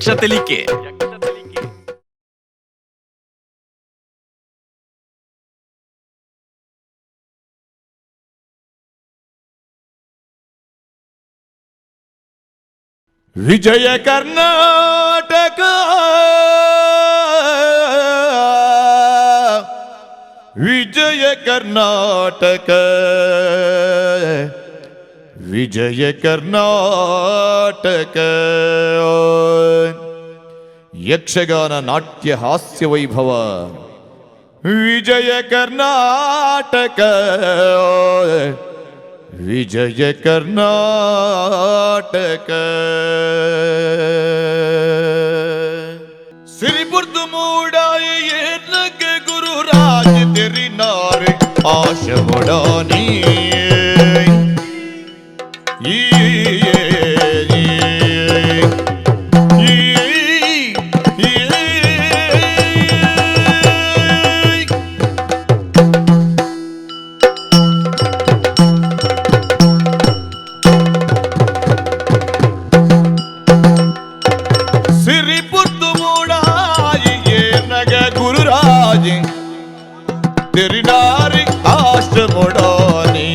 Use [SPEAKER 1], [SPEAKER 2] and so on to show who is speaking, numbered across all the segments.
[SPEAKER 1] ಯಕ್ಷ ತೆಲಿಕೆ.
[SPEAKER 2] ವಿಜಯ ಕರ್ನಾಟಕ, ವಿಜಯ ಕರ್ನಾಟಕ, ವಿಜಯ ಕರ್ನಾಟಕ. ಯಕ್ಷಗಾನ ನಾಟ್ಯ ಹಾಸ್ಯ ವೈಭವ ವಿಜಯ ಕರ್ನಾಟಕ, ವಿಜಯ ಕರ್ನಾಟಕ. ಸಿರಿಪುರ್ದು ಮೂಡಾಯಿ ಏರ್ಲಗೆ ಗುರುರಾಜ ತೆರಿ ನಾರಿ ಆಶ ಮುಡಾನಿ. ಈ ಈ ಈ ಸಿರಿಪುರ್ದು ಮೂಡಾಯಿ ಏರ್ನಗ ಗುರುರಾಜ ತಿರಿನಾರಿ ಆಶ ಮುಡಾನಿ.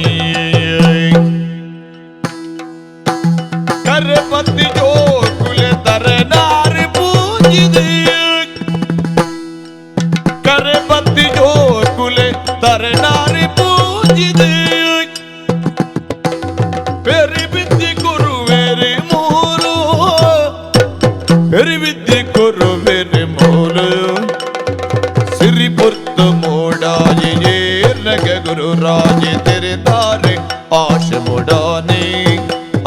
[SPEAKER 2] करपति जो कुल तरनार पूजिद, करपति जो कुल तरनार पूजिद. ಪೆರಿಬಿದ್ದಿ ಗುರುವೇರಿ ಮೂರು, ಪೆರಿಬಿದ್ದಿ ಗುರುವೇರಿ ಮೂರು. ಸಿರಿಪುರ್ತು ಮೂಡಾಯಿ ಏರ್ನಗ ಗುರುರಾಜ ತೆರೆದಾರೆ ಆಶ ಮುಡಾನಿ,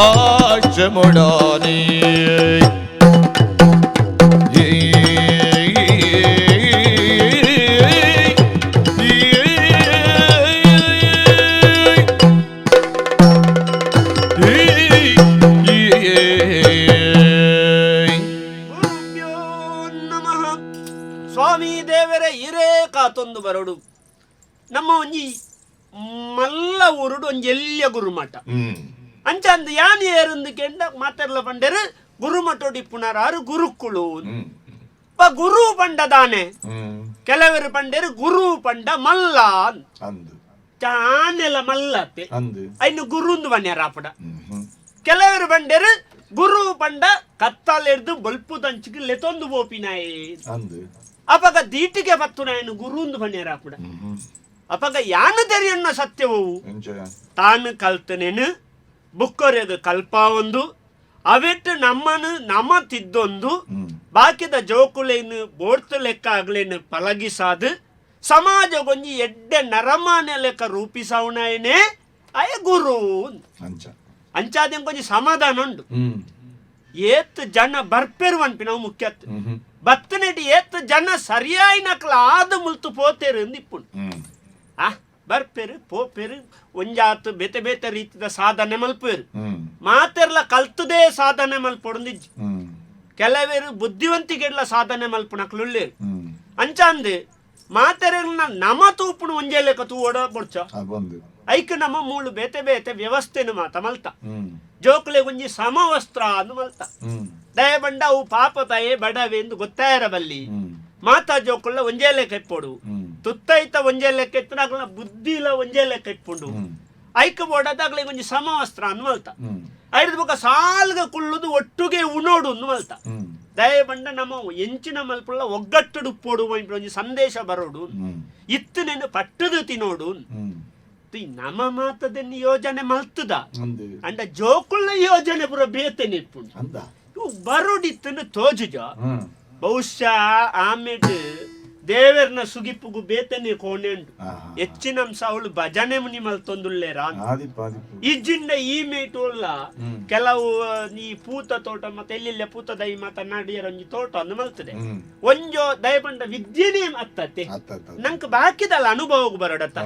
[SPEAKER 2] ಆಶ ಮುಡಾನಿ.
[SPEAKER 3] ಗುರುಭ್ಯೋ ನಮಃ. ಸ್ವಾಮಿ ದೇವರೇ ಇರೇ ಕಾತೊಂದು ಬರೋಡು. ನಮ್ಮ ಒಂಜಿ ಮಲ್ಲ ಊರುಡು ಒಂಜಿ ಎಲ್ಯ ಗುರುಮಠ. ಅಂಚ ಅಂದ್ ಯಾನ್ ಏರುಂದು ಕೆಂಡ ಮಾತೆರ್ಲ ಪಂಡೆರು ಗುರುಮಠೋಡಿ ಪುನರಾರು ಗುರುಕುಳು. ಪ ಗುರು ಪಂಡ ದಾನೆ? ಕೆಲವರು ಪಂಡೆರು ಗುರು ಪಂಡ ಮಲ್ಲ ಅಂದ್.
[SPEAKER 2] ಅಂದು.
[SPEAKER 3] ಚಾನೆಲ ಮಲ್ಲತ್ತೆ.
[SPEAKER 2] ಅಂದು.
[SPEAKER 3] ಐನು ಗುರುಂದು ಬನ್ಯಾರ ಆಪಡ. ಕೆಲವರು ಬಂಡೆರು ಗುರು ಪಂಡ ಕತ್ತಲೆಡ್ದು ಬೊಲ್ಪು ದಂಚಿಗೆ ಲೆತೊಂದು ಪೋಪಿನಾಯೆ.
[SPEAKER 2] ಅಂದು.
[SPEAKER 3] ಅಪಗ ದೀಟಿಗೆ ಬತ್ತುನಾಯನು ಗುರುಂದು ಬನ್ಯಾರ ಆಪಡ. ಅಪಗ ಯಾನು ತೆರಿಯನ್ನ ಸತ್ಯವು? ತಾನು ಕಲ್ತನೇನು ಬುಕ್ಕೊರೆಗ ಕಲ್ಪಾವೊಂದು ಅವೆಟ್ಟು ನಮ್ಮನು ನಮ ತಿದ್ದೊಂದು ಬಾಕಿದ ಜೋಕುಲೇನು ಬೋಡ್ತು ಲೆಕ್ಕ ಆಗ್ಲೇನು ಪಲಗಿಸಾದು ಸಮಾಜ ಗೊಂಜಿ ಎಡ್ಡೆ ನರಮಾನೆ ಲೆಕ್ಕ ರೂಪಿಸವನಾಯನೇ ಅಯ ಗುರು.
[SPEAKER 2] ಅಂಚ.
[SPEAKER 3] ಅಂಚಾದ ಕೊಂಚ ಸಮಾಧಾನ ಉಂಡು. ಏತ್ ಜನ ಬರ್ಪೆರು ಅನ್ಪಿ ನಾವು ಮುಖ್ಯತ್ ಬತ್ತನೆಟಿ ಏತ್ ಜನ ಸರಿಯಾಯಿನಕ್ಲ ಆದ ಮುಲ್ತು ಪೋತೇರು ಇಪ್ಪುಂಡು. ಆ ಬರ್ಪೆರು ಪೋಪೆರು ಒಂಜಾತು ಬೇತೆ ಬೇತೆ ರೀತಿದ ಸಾಧನೆ ಮಲ್ಪೇರು. ಮಾತೆರ್ಲ ಕಲ್ತದೇ ಸಾಧನೆ ಮಲ್ಪೊಡೊಂದಿಜ್ಜಿ. ಕೆಲವೇರು ಬುದ್ಧಿವಂತಿಕೆಡ್ಲ ಸಾಧನೆ ಮಲ್ಪುನಕ್ಲುಳ್ಳೇರು. ಅಂಚಾಂದು ಮಾತೆರೆಲ್ನ ನಮ ತೂಪುಣು ಒಂಜೇ ಲೆಕ್ಕ ತೂವಡ ಬೊಡ್ಚ. ಐಕ್ ನಮ್ಮ ಮೂಳು ಬೇತೆ ಬೇತೆ ವ್ಯವಸ್ಥೆನು ಮಾತ ಮಲ್ತ. ಜೋಕುಲೆ ಒಂಜಿ ಸಮವಸ್ತ್ರ ಅಂದು ಮಲ್ತ. ದಯಬಂಡ ಅವು ಪಾಪ ತಾಯೇ ಬಡವೆ ಎಂದು ಗೊತ್ತಾಯರಬಲ್ಲಿ. ಮಾತಾ ಜೋಕುಳ್ಳ ಒಂಜೇ ಲೆಕ್ಕ ಇಪ್ಪೊಡು, ತುತ್ತೈತ ಒಂಜೇ ಲೆಕ್ಕ ಇತ್ತು, ಅಗ್ಲ ಬುದ್ಧಿಲ ಒಂಜೇ ಲೆಕ್ಕ ಇಪ್ಪುಂಡು. ಐಕ್ ಬೋಡದ ಅಗ್ಲಿಗೆ ಒಂಜಿ ಸಮವಸ್ತ್ರ ಅಂದು ಮಲ್ತ. ಐದು ಬೊಕ ಸಾಲ್ಗ ಕುಳ್ಳುದು ಒಟ್ಟುಗೆ ಉಣೋಡು ಅಂದು ಮಲ್ತ. ದಯಬಂಡ ನಮ್ಮ ಎಂಚಿನ ಮಲ್ಪುಳ್ಳ ಒಗ್ಗಟ್ಟುಡು ಪೋಡು ಒಂಜಿ ಸಂದೇಶ ಬರೋಡು, ಇತ್ತು ನೆನು ಪಟ್ಟದು ತಿನ್ನೋಡು. ಈ ನಮ್ಮ ಮಾತದನ್ನು ಯೋಜನೆ ಮಲ್ತದ. ಅಂಡ ಜೋಕುಳ್ಳ ಯೋಜನೆ ಪೂರ ಬೇತನೆ ಇಪ್ಪುಂಡು. ಇವು ಬರೋಡಿತ್ತನ್ನು ತೋಜುಜ. ಬಹುಶಃ ಆಮೇಲೆ ದೇವರ್ನ ಸುಗಿಪುಗು ಬೇತನೆ ಕೋಣೆಂಡು ಹೆಚ್ಚಿನಂಶ ಅವಳು ಭಜನೆ ಮುನಿ ಮಲ್ತೊಂದುಲ್ಲೇರಾ. ಇಜ್ಜಿಂಡ ಈ ಮೇಟುಲ್ಲ ಕೆಲವು ಈ ಪೂತ ತೋಟ ಮತ್ತೆ ಎಲ್ಲೆಲ್ಲ ಪೂತ ದೈ ಮಾತ ನಾಡಿಯರ ಒಂಜಿ ತೋಟ ಅಂದು ಮಲ್ತದೆ. ಒಂಜೋ ದಯಪಂಡ ವಿದ್ಯೆನೇ ಅತ್ತತ್ತೆ. ನಂಕ್ ಬಾಕಿದಲ್ಲ ಅನುಭವಕ್ಕೆ ಬರೋಡತ್ತ.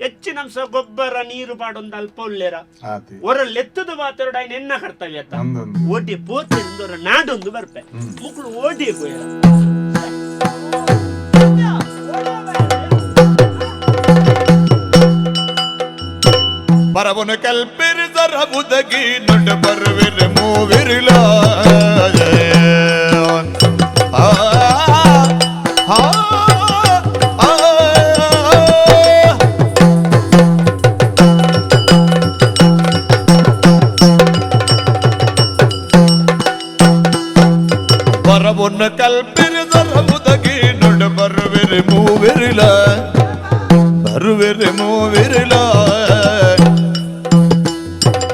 [SPEAKER 3] ಹೆಚ್ಚಿನಂಶ ಗೊಬ್ಬರ ನೀರು ಪಾಡೊಂದು ಅಲ್ಪ ಉಲ್ಲೇರ. ಹೊರ ಲೆತ್ತದ ಬಾತರೋಡ ಎನ್ನ ಕರ್ತವ್ಯ ಅತ್ತ. ಓಟಿ ಪೋತೆ ನಾಡೊಂದು ಬರ್ಪೆ ಮುಕ್ಳು ಓಡಿ ಪೋಯರ.
[SPEAKER 2] ಪರವನು ಕಲ್ಪಿರಿ ಸರಬುದಗಿ ನೊಡ ಬರುವಿರ ಮೂವಿರಿಲ. ಬರವುನ ಕಲ್ಪಿರಿದರವುದಗಿ ನೊಡ ಬರುವೆರೆ ಮೂವೆರಿಲ ಬರುವೆರೆ ಮೂವೆರಿಲ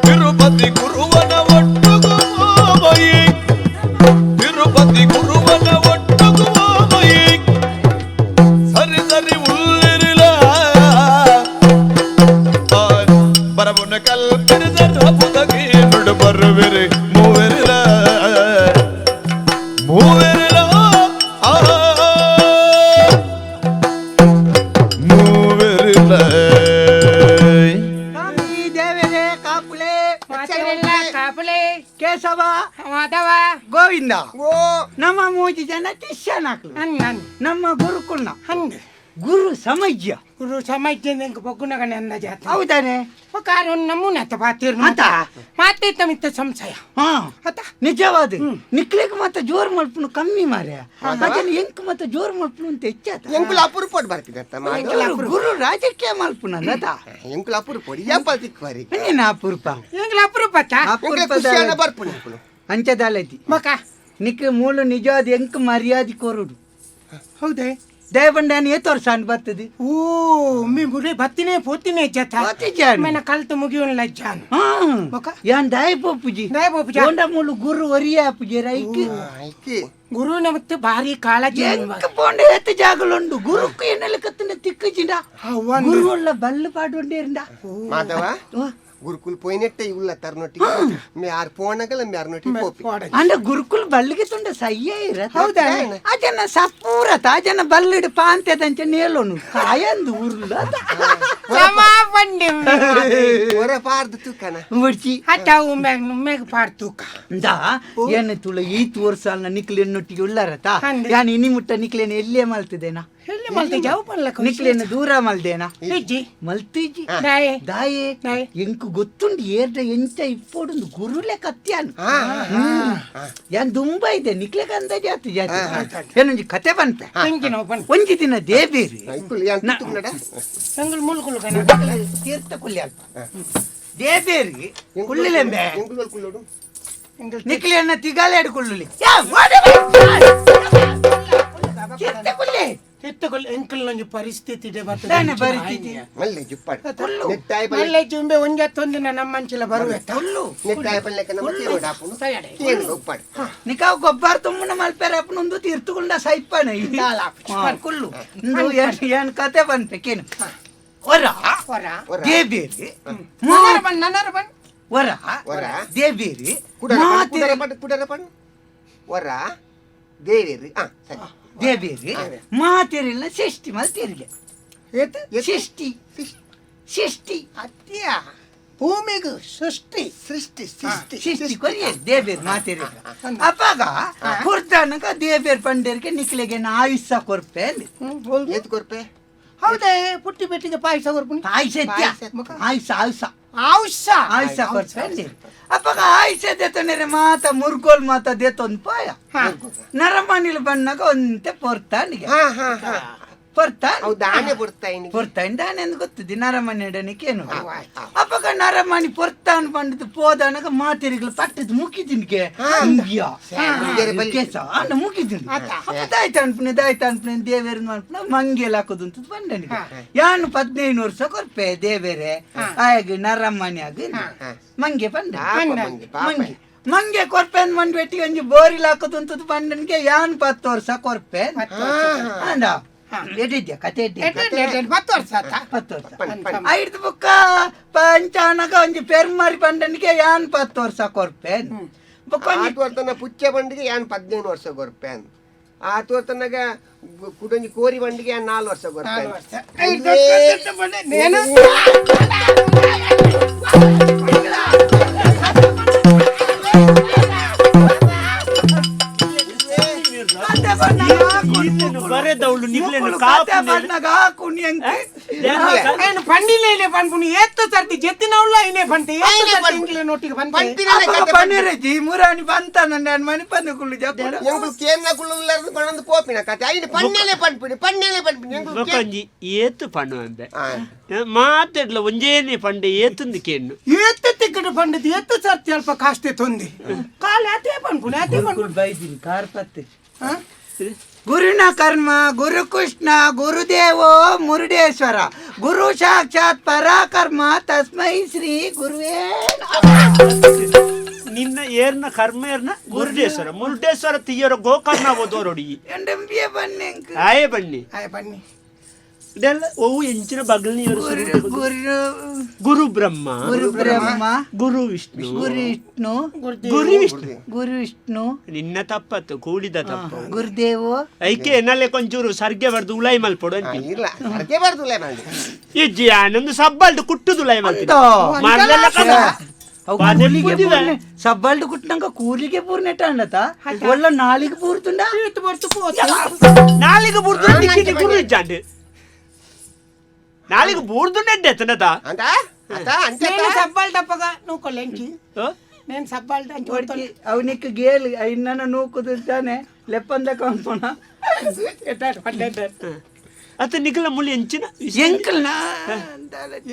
[SPEAKER 2] ತಿರುಪತಿ ಗುರುವನ ಒಟ್ಟುಗು ಮಾಮಯಿ ತಿರುಪತಿ ಗುರುವನ ಒಟ್ಟುಗು ಮಾಮಯಿ ಸರಿ ಸರಿ ಉಳ್ಳಿರಿಲ ಬರವುನ ಕಲ್ಪಿರಿದರವುದಗಿ ನೊಡ ಬರುವೆರೆ ಮೂವೆರಿಲ ಮೂವೆರಿಲ ಆ ಮೂವೆರಿಲ.
[SPEAKER 1] ಸ್ವಾಮಿ ದೇವರೇ ಕಾಪುಲೆ.
[SPEAKER 4] ಮಾತೆರೆಲ್ಲ ಕಾಪುಲೆ.
[SPEAKER 1] ಕೇಶವ.
[SPEAKER 4] ಮಾಧವ.
[SPEAKER 1] ಗೋವಿಂದ.
[SPEAKER 5] ಓ.
[SPEAKER 1] ನಮ್ಮ ಮೂಜಿ ಜನ ಶಿಷ್ಯನಾಕ್ಲು.
[SPEAKER 4] ಅನ್ ಅನ್.
[SPEAKER 1] ನಮ್ಮ ಗುರುಕುಲ್ನ
[SPEAKER 4] ಹಂಗ್.
[SPEAKER 1] ಗುರು ಸಮಜ್ಯ.
[SPEAKER 4] ಗುರು ಸಮಾಜ ಬೊಗ್ಗುನಗನೆ ಅಂದಾಜಾತ.
[SPEAKER 1] ಹೌದಾನೆ.
[SPEAKER 4] ಕಾರು ನಮೂನೆ ಅತ್ತ ಬಾತೀರ್.
[SPEAKER 1] ಆತ?
[SPEAKER 4] ಮಾತೆ ಮಿತ್ತ ಸಂಶಯ.
[SPEAKER 1] ಹಾ.
[SPEAKER 4] ಅತ್ತ.
[SPEAKER 1] ನಿಜವಾದ ನಿಕ್ಲೆಗ್ ಮತ್ತೆ ಜೋರ್ ಮಲ್ಪುನು ಕಮ್ಮಿ ಮಾರ್ಯ, ಅದನ್ನ ಎಂಕ್ ಮತ್ತೆ ಜೋರ್ ಮಲ್ಪುನು ಅಂತ ಹೆಚ್ಚಾತ.
[SPEAKER 5] ಎಂಕುಲ ಅಪರೂಪಡ್ ಬರ್ಪಿನತ್ತ ಮಾಧವ.
[SPEAKER 1] ಗುರು- ಗುರು ರಾಜಕೀಯ ಮಲ್ಪುನ ಅದ.
[SPEAKER 5] ಎಂಕುಲ ಅಪರೂಪಡ್ ಏಪ ತಿಕ್ವರಿ.
[SPEAKER 1] ನೀನ ಅಪರೂಪ.
[SPEAKER 4] ಎಂಗ್ಲ ಅಪರೂಪತ್ತ.
[SPEAKER 5] ಎಂಕುಲ ಖುಷಿಯಾನ ಬರ್ಪುನ ಎಂಕುಲು.
[SPEAKER 1] ಅಂಚದಾಲತಿ.
[SPEAKER 4] ಮಕ.
[SPEAKER 1] ನಿಕ್ ಮೂಲ ನಿಜವಾದ ಎಂಕ್ ಮರ್ಯಾದೆ ಕೊರುಡು.
[SPEAKER 4] ಹೌದೇ?
[SPEAKER 1] ದೇವಂಡಾನ ಏತ್ ವರ್ಷ ಅನ್ ಬರ್ತದೆ?
[SPEAKER 4] ಓ ಮಿ ಮುರೆ ಬತ್ತಿನೇ ಪೋತಿನೇ ಜತ.
[SPEAKER 1] ಪೋತಿಜಾನು.
[SPEAKER 4] ಮೇನ ಕಲ್ತು ಮುಗಿಯುನ್ ಲಜ್ಜಾನು.
[SPEAKER 1] ಹಾ.
[SPEAKER 4] ಬೊಕ?
[SPEAKER 1] ಯಾನ್ ದಾಯ ಪೋಪುಜಿ.
[SPEAKER 4] ದಾಯ ಪೋಪುಜಿ.
[SPEAKER 1] ಓಂಡ ಮೂಲು ಗುರು ಒರಿಯ ಆಪುಜಿ ರೈಕ್.
[SPEAKER 5] ಐಕಿ.
[SPEAKER 4] ಗುರುವಿನ ಮತ್ತು ಭಾರಿ ಕಾಳಜಿ.
[SPEAKER 1] ಎಂಕ್ ಪೋಂಡ ಏತ್ ಜಾಗಲುಂಡು ಗುರುಕು ಎನ್ನಲ ಕತ್ತಿನ ತಿಕ್ಕುಜಿಂಡ. ಗುರು ಉಳ್ಳ ಬಲ್ಲು ಪಾಡುಂಡೇರಿಂದ.
[SPEAKER 5] ಮಾಧವ, ಗುರುಕುಲ್ ಪೋಯಿನೆಟ್ಟೆ ಉಲ್ಲ ತರ್ನೊಟ್ಟಿ ಮೇ ಆರ್ ಪೋನಗಲ ಮೇ ಆರ್ನೊಟ್ಟಿ ಪೋಪಿ.
[SPEAKER 1] ಅಂಡ ಗುರುಕುಲ್ ಬಲ್ಲಿಗೆ ತುಂಡ ಸಯ್ಯ ಇರ.
[SPEAKER 4] ಹೌದಾ?
[SPEAKER 1] ಅಜನ ಸಪೂರತ ಅಜನ ಬಲ್ಲಿಡು ಪಾಂತೆದಂಚ ನೇಲೋನು ಕಾಯಂದು ಉರ್ಲು.
[SPEAKER 4] ಸಮಾಪಂಡಿ.
[SPEAKER 5] ಹೊರ ಪಾರ್ದು ತೂಕನ.
[SPEAKER 1] ಮುಡ್ಚಿ.
[SPEAKER 4] ಹಟ್ಟ ಉಮ್ಮೆಗ್ ಉಮ್ಮೆಗ್ ಪಾಡ್ ತೂಕ.
[SPEAKER 1] ಇಂದಾ ಏನು ತುಳ ಈತ್ ವರ್ಷ ಅಲ್ಲ ನಿಕ್ಲೇನ್ ನೊಟ್ಟಿಗೆ ಉಳ್ಳಾರತ.
[SPEAKER 4] ಅಂದೆ.
[SPEAKER 1] ಯಾನ್ ಇನಿ ಮುಟ್ಟ ನಿಕ್ಲೇನ್ ಎಲ್ಲೇ ಮಲ್ತಿದೇನಾ?
[SPEAKER 4] ಎಲ್ಲಿ ಮಲ್ತೆ ಜಾವು ಪನ್ಲಕ.
[SPEAKER 1] ನಿಕ್ಲೇನ್ ದೂರ ಮಲ್ದೇನಾ?
[SPEAKER 4] ಇಜ್ಜಿ.
[SPEAKER 1] ಮಲ್ತಿಜಿ.
[SPEAKER 4] ದಾಯೆ?
[SPEAKER 1] ದಾಯೆ?
[SPEAKER 4] ದಾಯೆ?
[SPEAKER 1] ಎಂಕ್ ಗೊತ್ತುಂಡು ಏರ್ಡ ಎಂಚ ಇಪ್ಪೊಡುಂದು ಗುರುಲೆ ಕತ್ಯಾನ್ ಯಾನ್ ದುಂಬ ಇದೆ ನಿಕ್ಲೆ ಅಂದಾಜು ಆತು ಜಾತಿ ಏನೊಂಜಿ ಕತೆ ಪನ್ಪೆ.
[SPEAKER 4] ತಂಗಿ ನಾವು ಪನ್.
[SPEAKER 1] ಒಂಜಿ ದಿನ ದೇಬೇರಿ
[SPEAKER 5] ಎಂಕುಲು ಯಾನ್ ತುಕ್ಕುನಡ.
[SPEAKER 4] ತಂಗುಲ್ ಮುಲ್ಕುಲು ಕನ.
[SPEAKER 1] ತೀರ್ಥ ಕುಲ್ಯ ಅಲ್ಪ ದೇಬೇರಿ ಕುಳ್ಳಿಲೆಂಬೆ.
[SPEAKER 5] ಎಂಕುಲು ಕುಲ್ಲೋಡು.
[SPEAKER 1] ನಿಕ್ಲೆಯನ್ನ ತಿಗಾಲೆ ಕುಳ್ಳುಲಿ ತೀರ್ಥ ಕುಲ್ಲೆ.
[SPEAKER 4] ಎತ್ತುಕೊಲ್ ಎಂಕಲ್ ಒಂಜಿ ಪರಿಸ್ಥಿತಿ ಇದೆ ಬರ್ತದೆ.
[SPEAKER 1] ದಾನೆ ಪರಿಸ್ಥಿತಿ?
[SPEAKER 5] ಮಲ್ಲೆ ಜುಪ್ಪಾಡು.
[SPEAKER 1] ಕುಲ್ಲು.
[SPEAKER 5] ನೆಟ್ಟಾಯ ಪಲ್ಲೆ.
[SPEAKER 4] ಮಲ್ಲೆ ಜುಂಬೆ ಒಂಜತ್ತೊಂದಿನ ನಮ್ಮಂಚಿಲ ಬರುವೆ.
[SPEAKER 1] ಕುಲ್ಲು.
[SPEAKER 5] ನೆಟ್ಟಾಯ ಪಲ್ಲೆಕ ನಮ್ಮ ತೇರೋಡು ಆಪುನು.
[SPEAKER 4] ತಯಾಡೆ.
[SPEAKER 5] ಕೇನು ಉಪ್ಪಾಡು.
[SPEAKER 1] ನಿಕಾವ್ ಗೊಬ್ಬರ ತುಂಬುನ ಮಲ್ಪೆರೆ ಅಪ್ಪನೊಂದು ತೀರ್ತುಕೊಂಡ ಸೈಪಣ.
[SPEAKER 4] ದಾಲ ಆಪುಜಿ.
[SPEAKER 1] ಕುಲ್ಲು ಇಂದು ಏನ್ ಏನ್ ಕತೆ ಪನ್ಪೆ ಕೇನು ಒರ.
[SPEAKER 4] ಹೊರ.
[SPEAKER 5] ಹೊರ.
[SPEAKER 1] ದೇಬೇರಿ.
[SPEAKER 4] ನನರ ಬನ್ ನನರ ಬನ್.
[SPEAKER 1] ಒರ.
[SPEAKER 5] ಒರ.
[SPEAKER 1] ದೇಬೇರಿ.
[SPEAKER 5] ಕುಡರ ಪಣ್ಣು,
[SPEAKER 1] ಮಾತೆರಿ-
[SPEAKER 5] ಕುಡರ ಪಣ್ಣು, ಕುಡರ ಪಣ್ಣು. ಹೊರ ದೇವೇರಿ ಹಾ ಸರಿ.
[SPEAKER 1] ದೇಬೇರಿ ಮಾತೆರಿಲ್ಲ ಸೃಷ್ಟಿ ಮಲ್ತೇರಿಗೆ.
[SPEAKER 4] ಏತ್?
[SPEAKER 1] ಸೃಷ್ಟಿ ಸೃಷ್ಟಿ.
[SPEAKER 4] ಅತ್ಯ ಭೂಮಿಗ್ ಸೃಷ್ಟಿ.
[SPEAKER 5] ಸೃಷ್ಟಿ ಸೃಷ್ಟಿ.
[SPEAKER 1] ಸೃಷ್ಟಿ ಕೊರಿಯೇ ದೇಬೇರ್ ಮಾತೆರಿ ಅಪ್ಪಾಗ ಕುರ್ದಾನಕ ದೇಬೇರ್ ಪಂಡೇರಿಗೆ ನಿಕ್ಲೆಗೆ ಆಯುಷ್ಯ ಕೊರ್ಪೆ ಅಂದೆ.
[SPEAKER 5] ಏತ್ ಕೊರ್ಪೆ?
[SPEAKER 4] ಹೌದೇ, ಪುಟ್ಟಿ ಪೆಟ್ಟಿಗೆ ಪಾಯಸ ಕೊರ್ಪುನಿ.
[SPEAKER 1] ಆಯುಷ್ಯ.
[SPEAKER 5] ಪಾಯಸ.
[SPEAKER 1] ಆಯುಷ್ಯ ಆಯುಷ್ಯ.
[SPEAKER 4] ಔಷ.
[SPEAKER 1] ಆಯುಷ್ಯ ಕೊರ್ಪೆ ಅಂದೆ. ಅಪ್ಪಾಗ ಆಯುಷ್ಯ ದೇತೊಂದರೆ ಮಾತ ಮುರ್ಗೋಲ್ ಮಾತ ದೇತೊಂದು ಪಾಯ ನರಮನಿಲ್ ಬಣ್ಣಗ ಒಂತೆ ಪೊರ್ತಾನಿಗೆ.
[SPEAKER 5] ಹಾ ಹಾ ಹಾ.
[SPEAKER 1] ಪೊರ್ತಾನ್.
[SPEAKER 5] ಅವು ದಾನೆ ಕೊಡ್ತಾ ಇನಿ.
[SPEAKER 1] ಪೊರ್ತಾನ್ ದಾನೆ ಗೊತ್ತದೆ ನರಮನಿ ಇಡನಿಕ್ಕೆ ಏನು ಅಪ್ಪಗ ನರಮನಿ ಪೊರ್ತಾನ್ ಬಂದದ್ದು ಪೋದನಗ ಮಾತೆರಿಗಳು ಪಟ್ಟದ ಮುಗಿದಿನ್ಕೆ ಮುಗಿಯ.
[SPEAKER 5] ಮುಗಿಯರೆ ಬಲ್ಲಿ.
[SPEAKER 1] ಕೇಸ ಅಣ್ಣ ಮುಗಿದಿನ್ ದಾಯ್ತ ಅನ್ಪುನೆ ದಾಯ್ತ ಅನ್ಪುನೆ ದೇವೇರ್ ಅನ್ಪುನ ಮಂಗೆಲ್ ಹಾಕೋದು ಅಂತ ಬಂದನಿಗೆ ಯಾನು 15 ವರ್ಷ ಕೊರ್ಪೆ ದೇವೇರೆ ಆಗ ನರಮನಿ ಆಗ ಮಂಗೆ ಬಂದ.
[SPEAKER 5] ಪಾಪ ಮಂಗೆ ಪಾಪ.
[SPEAKER 1] ಮಂಗೆ ಮಂಗೆ ಕೊರ್ಪೆ ಅಂದ್ ಮಂಡ್ ಬೆಟ್ಟಿ ಒಂಜಿ ಬೋರಿಲ್ ಹಾಕೋದು ಅಂತದ್ದು ಬಂದನಿಗೆ ಯಾನ್ 10 ವರ್ಷ ಕೊರ್ಪೆ ಅಂದ. ಎಡಿದ್ಯಾ ಕತೆ ಎಡ್ಡಿದ್ಯಾ?
[SPEAKER 4] 10 ವರ್ಷ ಆತ.
[SPEAKER 1] 10 ವರ್ಷ.
[SPEAKER 5] ಪಣ್ ಪಣ್.
[SPEAKER 1] ಐದು ಬುಕ್ಕ ಪಂಚಾನಗ ಒಂಜಿ ಪೆರ್ಮರಿ ಬಂಡನಿಗೆ ಯಾನ್ 10 ವರ್ಷ ಕೊರ್ಪೆ ಬೊಕ್ಕ ಒಂಜಿ
[SPEAKER 5] ಆತು ವರ್ತನ ಪುಚ್ಚ ಬಂಡಿಗೆ ಯಾನ್ 15 ವರ್ಷ ಕೊರ್ಪೆ ಅಂದ್. ಆತು ವರ್ತನಗ ಕುಡೊಂಜಿ ಕೋರಿ ಬಂಡಿಗೆ ಯಾನ್ 4 ವರ್ಷ ಕೊರ್ಪೆ
[SPEAKER 4] ನಾಲ್
[SPEAKER 5] ಅಂದ್.
[SPEAKER 4] ವರ್ಷ. ಐದು ವರ್ಷ ಬಂಡೆ ನೇನು.
[SPEAKER 1] ಕತೆ ಬಣ್ಣಗ ಹಾಕು.
[SPEAKER 3] ಈತನು ಬರೆದವಳು ನಿಕ್ಲೆನು
[SPEAKER 1] ಮುಕ್ಕುಲು ಕತೆ
[SPEAKER 3] ಕಾಪುನೆ.
[SPEAKER 1] ಬಣ್ಣಗ ಹಾಕು ಎಂಕ್.
[SPEAKER 4] ಏನು ಪಂಡಿಲೇಲೆ ಪನ್ಪುನಿ ಏತ್ತು ಸರ್ತಿ ಜೆತ್ತಿನವುಲ್ಲ ಇನೇ ಪಂತೆ ಏತ್ತು
[SPEAKER 5] ಐನೇ
[SPEAKER 4] ಸರ್ತಿ
[SPEAKER 5] ಪನ್ಪುನಿ.
[SPEAKER 4] ಇಂಕ್ಲೆ ನೋಟಿಗೆ ಪಂತೆ.
[SPEAKER 5] ಪಂಪಿನನೆ
[SPEAKER 1] ಅಪಗ
[SPEAKER 5] ಕತೆ.
[SPEAKER 1] ಪನ್ನೆರೆಜಿ ಮುರಾನಿ ಬಂತ ನನ್ನ ಮನಿ ಪಂದು ಕುಳ್ಳು ಜಪ್ಪುಡ.
[SPEAKER 5] ಎಂಕುಲು ಕೇನ್ನ ಕುಳ್ಳುಲ್ಲಾರ್ದು ಪಣಂದು ಪೋಪಿನ ಕತೆ ಐನು ಪಣ್ಣೆಲೆ ಪನ್ಪಿನಿ ಪಣ್ಣೆಲೆ ಪನ್ಪಿನಿ ಎಂಕುಲು ಕೇನ್-
[SPEAKER 3] ಬೊಕೊಂಜಿ ಏತು ಪಣ್ಣು ಅಂದೆ.
[SPEAKER 5] ಆ.
[SPEAKER 3] ಮಾತೆಡ್ಲ ಒಂಜೇನೆ ಪಂಡೆ ಏತುಂದು ಕೇನು.
[SPEAKER 4] ಏತ್ತು ತಿಕ್ಕಡು ಪಂಡದು ಏತ್ತು ಸರ್ತಿ ಅಲ್ಪ ಕಾಸ್ತೆ ತೊಂದಿ ಕಾಲು ಅದೇ ಪನ್ಪುನಿ ಅದೇ ಪನ್ಪುನಿ.
[SPEAKER 1] ಬೈದಿನಿ ಕಾರ್ ಪತ್ತೆ. ಗುರುನ ಕರ್ಮ ಗುರು ಕೃಷ್ಣ ಗುರುದೇವೋ ಮುರುಡೇಶ್ವರ ಗುರು ಸಾಕ್ಷಾತ್ ಪರಾಕರ್ಮ ತಸ್ಮೈ ಶ್ರೀ ಗುರುವೇ
[SPEAKER 3] ನಿನ್ನ ಏರ್ನ ಕರ್ಮ ಏರ್ನ ಮುರುಡೇಶ್ವರ ಮುರುಡೇಶ್ವರ ತೀಯರ ಗೋಕರ್ಣ ಓದೋರೊಡಿ
[SPEAKER 1] ಎಂಡಂಬಿಯ ಬನ್ನಿ
[SPEAKER 3] ಆಯೇ ಬನ್ನಿ
[SPEAKER 4] ಆಯ್ ಬನ್ನಿ
[SPEAKER 3] ಇದೆಲ್ಲ ಅವು ಎಂಚಿನ ಬಗಲ್ನಿ
[SPEAKER 1] ಗುರು ಗುರು
[SPEAKER 3] ಗುರು ಬ್ರಹ್ಮ
[SPEAKER 1] ಗುರು ಬ್ರಹ್ಮ
[SPEAKER 3] ಗುರು ವಿಷ್ಣು
[SPEAKER 1] ಗುರು ವಿಷ್ಣು
[SPEAKER 3] ಗುರು ವಿಷ್ಣು
[SPEAKER 1] ಗುರು ವಿಷ್ಣು
[SPEAKER 3] ನಿನ್ನ ತಪ್ಪತ್ತು ಕೂಡಿದ ತಪ್ಪು
[SPEAKER 1] ಗುರುದೇವೋ
[SPEAKER 3] ಐಕೆ ಎನ್ನಲೆ ಕೊಂಚೂರು ಸರ್ಗೆ ಬರ್ದು ಉಲಾಯಿ ಮಲ್ಪೊಡು ಅಂತ
[SPEAKER 5] ಇಲ್ಲ ಸರ್ಗೆ ಬರ್ದುಲ್ಲ ಮಂದಿ
[SPEAKER 3] ಇಜ್ಜಿ ಆನಂದು ಸಬ್ಬಲ್ದು ಕುಟ್ಟುದು ಉಲಾಯಿ ಮಲ್ಪಿನ
[SPEAKER 1] ಅಂದೋ.
[SPEAKER 3] ಕದ
[SPEAKER 1] ಅವು
[SPEAKER 3] ಬಾದೆ
[SPEAKER 1] ಕೂಲಿಗೆ
[SPEAKER 3] ಪೂರ್ತಿದ.
[SPEAKER 1] ಪೂರ್ಣೆ ಸಬ್ಬಲ್ದು ಕುಟ್ಟಂಗ ಕೂಲಿಗೆ ಪೂರ್ಣೆಟ ಅಂಡತ ಒಳ್ಳ ನಾಲಿಗೆ ಪೂರ್ತುಂಡ
[SPEAKER 4] ಬರ್ತು ಪೋತು
[SPEAKER 3] ನಾಲಿಗೆ ಬುರ್ದು ನಿಕ್ಕಿನಿ ಗುರು ಇಜ್ಜಾಂಡ್ ನಾಲಿಗೆ ಬೂರ್ದು ನೆಡ್ಡೆ ಎತ್ತನದ
[SPEAKER 5] ಅಂತ ಅತ ಅಂಚ
[SPEAKER 4] నేను సబ్బాలు తప్పగా నువ్వు కొల్లెంచి నేను సబ్బాలు అంచి
[SPEAKER 1] ಒಡ್ಕಿ ಅವನಿಕ್ ಗೇಲ್ ಇನ್ನನ ನೂಕುದುತ್ತಾನೆ ಲೆಪ್ಪಂದ ಕಂಪನ
[SPEAKER 3] ಅತ್ತ ನಿಖಲ ಮುಳ್ಳಿ ಎಂಚಿನ
[SPEAKER 1] ಎಂಕಲ್ನ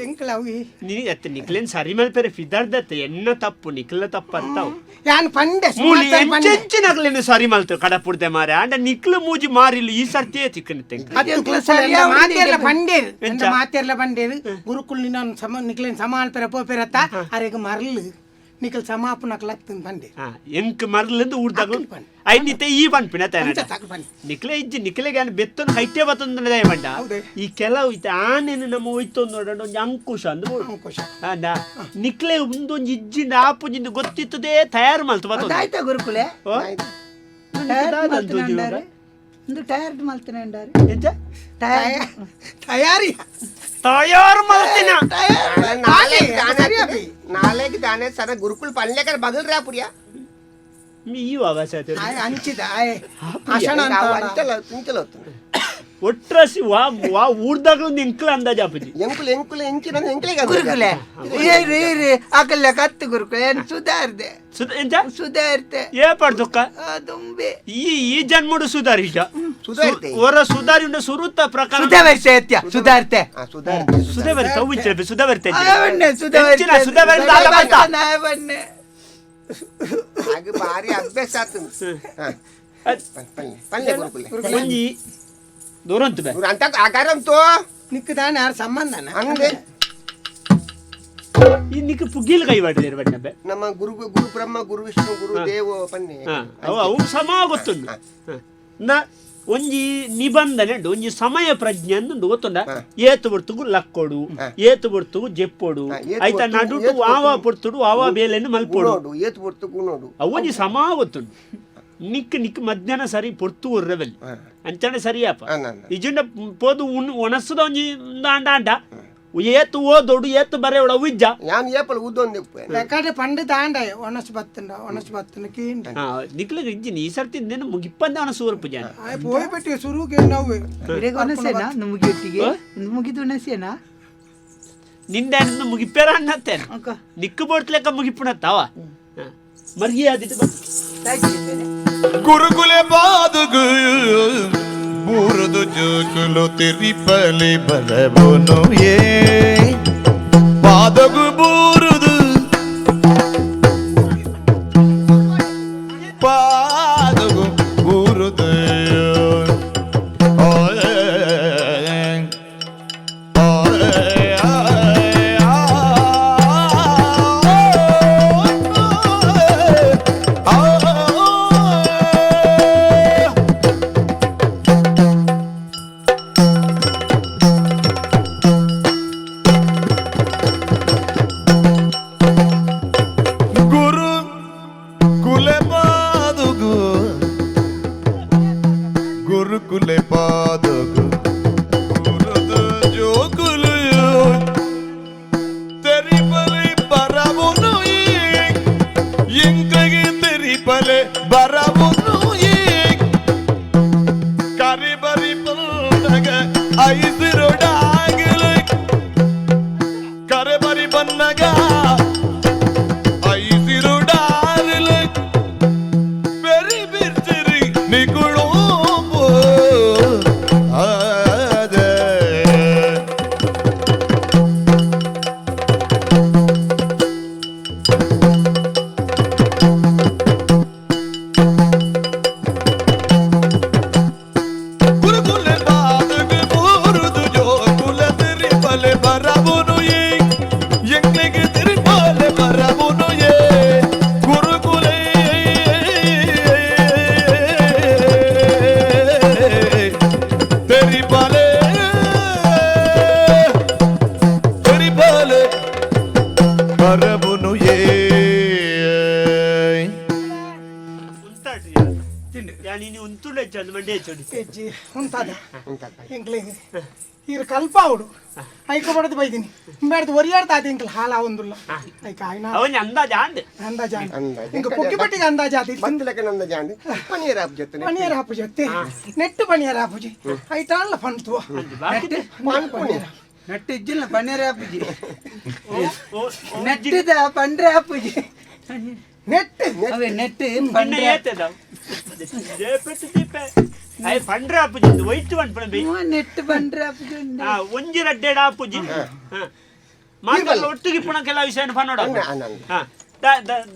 [SPEAKER 4] ಎಂಕಲ್ ಅವಿ
[SPEAKER 3] ನೀ ಅತ್ತ ನಿಖಲೇನ್ ಸರಿ ಮಲ್ಪೆರೆ ಫಿದರ್ದತ್ತ ಎನ್ನ ತಪ್ಪು ನಿಖಲ ತಪ್ಪು ಅತ್ತಾವು
[SPEAKER 4] ಯಾನ್ ಪಂಡೆ
[SPEAKER 3] ಮೂಲಿ
[SPEAKER 4] ಸುಮಾರು ಪಂಡೆ
[SPEAKER 3] ಎಂಚೆಂಚಿನಗ್ಲೇನು ಸರಿ ಮಲ್ತು ಕಡಪುಡ್ದೆ ಮಾರೆ ಅಂಡ ನಿಕ್ಲ ಮೂಜಿ ಮಾರಿಲ್ಲ ಈ ಸರ್ತಿಯೇ ತಿಕ್ಕನ ತೆಂಕ
[SPEAKER 1] ಎಂಕ್ಲ ಸರಿ
[SPEAKER 4] ಮಾತೇರ್ಲ ಪಂಡೇರು
[SPEAKER 3] ಎಂಚ?
[SPEAKER 4] ಮಾತೇರ್ಲ ಪಂಡೇರು ಗುರುಕುಲ್ ನಿನ್ನ ಸಮ ನಿಕ್ಲೇನ್ ಸಮಾಲ್ ಪೆರ ಪೋಪೆರತ್ತ ಅರೆಗ್ ಮರ್ಲು ನಿಖಲ್ ಸಮಾಪುನಕ್ಲ ಪಂಡೆ
[SPEAKER 3] ಎಂಕ್ ಮರ್ಲಿಂದ ಊರ್ದಾಗ
[SPEAKER 4] ಅಕ್ಕಲ್ ಪಂಡೆ.
[SPEAKER 3] ಐನಿತೆ ಈ ಪನ್ಪಿನ
[SPEAKER 4] ಅಂಚ
[SPEAKER 3] ತೇನ
[SPEAKER 4] ತಕ್ ಪಂಡೆ
[SPEAKER 3] ನಿಕ್ಲೆ ಇಜ್ಜಿ ನಿಕ್ಲೆಗೆ ಆನೆ ಬೆತ್ತನ ಹೈಟೆ ಬತ್ತೊಂದು ಬಂಡ
[SPEAKER 4] ಹೌದೇ.
[SPEAKER 3] ಈ ಕೆಲವು ಇತ್ತೆ ಆನೆನು ನಮ್ಮ ಒಯ್ತೊಂದು ನೋಡೋಣ ಒಂಜಿ ಅಂಕುಶ ಅಂದ್ ಬೋಡು.
[SPEAKER 4] ಅಂಕುಶ.
[SPEAKER 3] ಅಂಡ ನಿಕ್ಲೆ ಒಂದೊಂಜಿ ಇಜ್ಜಿಂದ ಆಪುಜಿಂದ ಗೊತ್ತಿತ್ತದೇ ತಯಾರು ಮಲ್ತು ಬತ್ತೊಂದು.
[SPEAKER 1] ಆಯ್ತಾ ಗುರುಕುಲೆ
[SPEAKER 3] ಓ?
[SPEAKER 1] ಟೈರ್
[SPEAKER 3] ದಾದ
[SPEAKER 1] ಮಲ್ತನ
[SPEAKER 3] ಅಂತು
[SPEAKER 1] ಅಂಡಾರೆ ಒಂದು ಟೈರ್ ಮಲ್ತನ ಅಂಡಾರೆ
[SPEAKER 3] ಎಂಚ?
[SPEAKER 1] ಟೈರ್
[SPEAKER 4] ತಯಾರಿ
[SPEAKER 3] ತಯಾರು ಮಲ್ತಿನ
[SPEAKER 5] ನಾಲೆಗ್ ದಾನೆ ನಾಲೆಗ್ ದಾನೆ ಸರ ಗುರುಕುಲ್ ಪನ್ಲೇಕರ್ ಬಗಲ್ ರಾಪುರಿಯಾ
[SPEAKER 3] ಈ ವಾವಾಸ ಆಯ್ತು.
[SPEAKER 4] ಆಯ್ ಅಂಚಿದ ಆಯ್ ಅಶಣ ಅಂತ
[SPEAKER 5] ಅಂಚಲ ಇಂಚಲ ಹೊತ್ತು
[SPEAKER 3] ಒಟ್ರಾಸಿ ವಾ ವಾ ಊರ್ದಾಗ್ಲೂ ಎಂಕ್ಲ ಅಂದಾಜು ಆಪುಜಿ
[SPEAKER 5] ಎಂಕುಲ್ ಎಂಕುಲ್ ಎಂಚಿನ ಎಂಕ್ಲೆಗೆ
[SPEAKER 1] ಗುರುಕುಲೆ ಏರಿ ಏರಿ ಅಕಲ್ಲ ಕತ್ತು ಗುರುಕುಲೆ ಏನ್ ಸುಧಾರ್ದೆ
[SPEAKER 3] ಎಂಚ
[SPEAKER 1] ಸುಧಾರ್ತೆ
[SPEAKER 3] ಏ ಪಡ್ದುಕ್ಕ
[SPEAKER 1] ದುಂಬೆ
[SPEAKER 3] ಈ ಈ ಜನ್ಮಡು ಸುಧಾರಿಜ
[SPEAKER 5] ಸುಧಾರಿತೆ.
[SPEAKER 3] ಒರ ಸುಧಾರಿ ಉಂಡ ಸುರುತ್ತ ಪ್ರಕಾರ
[SPEAKER 1] ಸುಧಾವರ್ಸೆ ಅತ್ಯ ಸುಧಾರ್ತೆ
[SPEAKER 5] ಸುಧಾರಿತೆ
[SPEAKER 3] ಸುಧಾವರಿ ತವ್ವಿಂಚ ಸುಧಾವರಿ
[SPEAKER 1] ಅವನ್ನೇ
[SPEAKER 3] ಎಂಚಿನ ಸುಧಾವರಿ ದಾದ ಬಂತ
[SPEAKER 1] ಅವನ್ನೇ
[SPEAKER 5] ಹಾಗೆ ಭಾರಿ ಅಭ್ಯಾಸ ಆತು ಪಲ್ಲೆ ಪಲ್ಲೆ ಗುರುಕುಲೆ
[SPEAKER 3] ಒಂಜಿ ದೂರಂತು ಬೇ
[SPEAKER 5] ಇವ್ರು ಅಂತ ಆಗಾರಂತೋ
[SPEAKER 4] ನಿಕ್ ದಾನೆ ಯಾರು ಸಂಬಂಧನ
[SPEAKER 5] ಹಂಗೆ
[SPEAKER 3] ಈ ನಿಕ್ ಪುಗ್ಗಿಲ್ ಕೈ ಬಡ್ದಿರ ಬಣ್ಣಬೆ
[SPEAKER 5] ನಮ್ಮ ಗುರು ಗುರು ಬ್ರಹ್ಮ ಗುರು ವಿಷ್ಣು ಗುರು ದೇವ ಪನ್ನೆ
[SPEAKER 3] ಅವು ಅವು ಸಮ ಗೊತ್ತುಂಡು ನ ಒಂಜಿ ನಿಬಂಧನೆ ಉಂಡು ಒಂಜಿ ಸಮಯ ಪ್ರಜ್ಞೆ ಅಂದುಂಡು ಗೊತ್ತುಂಡ ಏತು ಬರ್ತುಗು ಲಕ್ಕೊಡು ಏತು ಬರ್ತುಗು ಜೆಪ್ಪೊಡು
[SPEAKER 5] ಏತು
[SPEAKER 3] ಐತ
[SPEAKER 5] ಬರ್ತುಗು-
[SPEAKER 3] ನಡುಟು
[SPEAKER 5] ಏತು
[SPEAKER 3] ವಾವ
[SPEAKER 5] ಬರ್ತುಗು
[SPEAKER 3] ಪೊರ್ತುಡು ವಾವ ಬೇಲೆಯನ್ನು ಮಲ್ಪೊಡು
[SPEAKER 5] ಗುಣೋಡು ಏತು ಪೊರ್ತು ಗುಣೋಡು
[SPEAKER 3] ಅವು ಒಂಜಿ ಸಮ ಗೊತ್ತುಂಡು ನಿಕ್ ನಿಕ್ ಮಧ್ಯಾಹ್ನ ಸರಿ ಪೊರ್ತು ಉರ್ರವೆಲ್ ಅಂಚನೆ ಸರಿಯಪ್ಪ
[SPEAKER 5] ಅನ್ನ, ಅನ್ನ.
[SPEAKER 3] ಇಜುಂಡ ಪೋದು ಉಣ್ ಒಣಸುದ ಒಂಜಿ ಅಂಡ ಅಂಡ ಏತು ಓದೋಡು ಏತು ಬರೆಯೋಡು ಅವು ಇಜ್ಜ
[SPEAKER 5] ಯಾನ್ ಏಪಲ್ ಉದ್ದೊಂದು
[SPEAKER 4] ಬೇಕಾದ್ರೆ ಪಂಡು ದಾಂಡ ಒಣಸ್ ಬತ್ತುಂಡ ಒಣಸ್ ಬತ್ತುಂಡ ಕೀಂಡ
[SPEAKER 3] ನಿಕ್ಲೆ ಇಜ್ಜಿ ಈ ಸರ್ತಿ ನಿನ್ನ ಮುಗಿಪ್ಪಂದ ಅವನ ಸೂರಪ್ಪು ಜನ
[SPEAKER 4] ಆಯ್ ಪೋಯ್ಬಿಟ್ಟು ಸುರುಗೆ ನೋವು
[SPEAKER 1] ಇರೆಗ್ ಒಣಸೇನಾ ಮುಗಿಯೊಟ್ಟಿಗೆ ಮುಗಿದು ಒಣಸೇನಾ
[SPEAKER 3] ನಿಂದ ಮುಗಿಪ್ಪೇರ ಅನ್ನತ್ತೇನೆ
[SPEAKER 1] ಅಕ್ಕ
[SPEAKER 3] ನಿಕ್ಕು ಬೋಟ್ಲೆಕ್ಕ ಮುಗಿಪ್ಪುಣತ್ತಾವ ಮರ್ಗಿ ಆದಿಟ್ಟು ಬಾ.
[SPEAKER 2] ಗುರುಕುಲೆ ಬಾದುಗು ಬೂರದು ಜೋಕುಲು ತಿರಿಪಲಿ ಬರಬುನು ಏ ಪಾದಗು ಬೂರುದು ಪಾದಗು ಬೂರುದು ಓಯ್ ಗುರು ಕುಲೆ ಪಾದುಗು ಗುರು ಕುಲೆ ಪಾದುಗು ಗುರುದು ಜೋಕುಲು ತೆರಿಪಲೆ ಬರವುನು ಎಂಕಗೆ ತೆರಿಪಲೆ ಬರವುನು ಕರಿ ಬರಿ ಪಲ್ಲಗ ಐಸಿರೊಡಾಗಲು ಕರೆ ಬರಿ ಬನ್ನಗ ಐಸಿರುಡಾರಲು பெரி பிர்ச்சிரி நிகுழோம்பு ஆதே. ಬರಬುನು ಏ.
[SPEAKER 3] ಉಂತಾಡು ಯಾನ್ ಇನಿ ಉಂತುಂಡೆ ಚಂದ ಮಂಡೆ ಚೊಡಿ.
[SPEAKER 4] ಹೆಜ್ಜಿ ಉಂತಾದ ಎಂಕ್ಲೆ ಈರ್ ಕಲ್ಪಾವುಡು ಐಕ ಬಡದು ಬೈದಿನಿ ಬೇಡ್ದು ಒರಿಯಾಡ್ದ ಅದು ಎಂಕ್ಲೆ ಹಾಲ ಒಂದುಲ್ಲ ಐಕ ಆಯ್ನ.
[SPEAKER 3] ಅವನ್ ಅಂದಾಜ ಆಂಡ್.
[SPEAKER 4] ಅಂದಾಜ.
[SPEAKER 5] ಅಂದಾಜು.
[SPEAKER 4] ಇಂಕ ಪೊಕ್ಕಿ ಪಟ್ಟಿಗೆ ಅಂದಾಜ ಅದು.
[SPEAKER 5] ಬಂದ್ಲಕ ನಂದ ಜಾಂಡ್ ಪನೀರ್ ಆಪ್ ಜೊತೆ.
[SPEAKER 4] ಪಣಿಯರ್ ಹಾಪುಜಿ ಅತ್ತೆ, ನೆಟ್ಟು ಪಣಿಯರ್ ಹಾಪುಜಿ, ಐತಾಳ ಪಂತುವ.
[SPEAKER 3] ಬಾಕಿ
[SPEAKER 5] ಪನ್ಪುನಿ.
[SPEAKER 1] ನೆಟ್ಟು ಇಜ್ಜಿಲ್ಲ, ಪನ್ನೀರ್ ಆಪುಜಿ.
[SPEAKER 3] ಓ ಓ ಓ.
[SPEAKER 1] ನೆಟ್ಟಿದ ಪಂಡ್ರೆ ಆಪುಜಿ.
[SPEAKER 4] ನೆಟ್ಟು.
[SPEAKER 1] ಅವೇ ನೆಟ್ಟು
[SPEAKER 3] ನಿನ್ನ
[SPEAKER 1] ಪಂಡ್ರೆ.
[SPEAKER 3] ಏತದ ಜೇಪೆಟ್ಟು ದೀಪೆ ಅಯ್ ಪಂಡ್ರೆ ಆಪುಜಿ ಒಯ್ತು ಪನ್ಪಣ ಬೈ.
[SPEAKER 1] ನೆಟ್ಟು ಪಂಡ್ರೆ ಆಪುಜಿ ಉಂಡೆ.
[SPEAKER 3] ಆ ಒಂಜಿ ರಡ್ಡೆಡ ಆಪುಜಿ ಮಾತಲ್ಲ ಒಟ್ಟಿಗೆ ಪುಣ ಕೆಲ ವಿಷಯ ಪನ್ನೋಡ.
[SPEAKER 5] ಅನ್ನ.
[SPEAKER 3] ಹಾ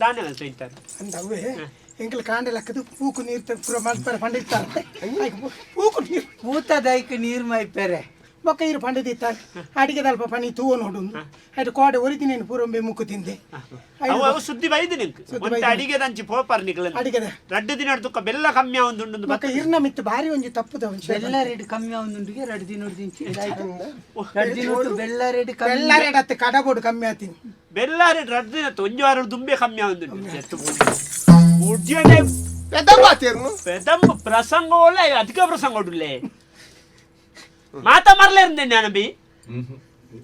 [SPEAKER 3] ದಾನೆ ಇತ್ತಾರೆ.
[SPEAKER 4] ಅಂದವೇ ಎಂಕ್ಲೆ ಕಾಂಡೆ ಲಕ್ಕದು ಪೂಕು ನೀರು ಪೂರ ಮಲ್ಪರ ಪಂಡಿತ್ತಾರೆ, ಪೂಕು ನೀರು.
[SPEAKER 1] ಪೂತದೈಕ್ ನೀರ್ ಮೈಪೆರೆ.
[SPEAKER 4] ಬೊಕ್ಕ ಇರು ಪಂಡಿದಿತ್ತಾರೆ, ಅಡಿಗೆ ದಲ್ಪ ಪಣಿ ತೂವ ನೋಡುಂದು ಐಟ್ ಕೋಡೆ ಒರಿದಿನೇನು ಪೂರಂಬೆ ಮುಕ್ಕು ತಿಂದೆ.
[SPEAKER 3] ಅವು ಅವು ಸುದ್ದಿ ಬೈದು ನಿಂಕ್.
[SPEAKER 4] ಸುದ್ದಿ
[SPEAKER 3] ಒಂತೆ
[SPEAKER 4] ಬೈದಿನಿ.
[SPEAKER 3] ಅಡಿಗೆ ದಂಚಿ ಪೋಪರ್ ನಿಕ್ಲ.
[SPEAKER 4] ಅಡಿಗೆದ.
[SPEAKER 3] ರಡ್ಡು ದಿನ ತುಕ್ಕ ಬೆಲ್ಲ ಕಮ್ಮಿ ಆವೊಂದುಂಡು.
[SPEAKER 4] ಬೊಕ್ಕ ಇರ್ನ ಮಿತ್ತು ಬಾರಿ ಒಂಜಿ ತಪ್ಪುದ ಒಂಜಿ.
[SPEAKER 1] ಬೆಲ್ಲ ರೇಟ್ ಕಮ್ಮಿ ಆವೊಂದುಂಡುಗೆ 2 ದಿನ ದಿಂಚಿ, 2 ದಿನ ಬೆಲ್ಲ ರೇಟ್ ಕಮ್ಮಿ.
[SPEAKER 4] ಬೆಲ್ಲ ರೇಟ್ ಅತ್ತೆ, ಕಡಬೋಡು ಕಮ್ಮಿ ಆತೀನಿ.
[SPEAKER 3] ಬೆಲ್ಲ ರೇಟ್ 2 ದಿನ ಒಂಜಿ ವಾರ ದುಂಬೆ ಕಮ್ಮಿ ಆವೊಂದುಂಡು ಉಡ್ಜನೆ.
[SPEAKER 5] ಪೆದ್ದ ಬಾತೇರ್ನು.
[SPEAKER 3] పెదమ్మ ప్రసంగంలో అధిక ప్రసంగం మాత మరలేరు నేను బి.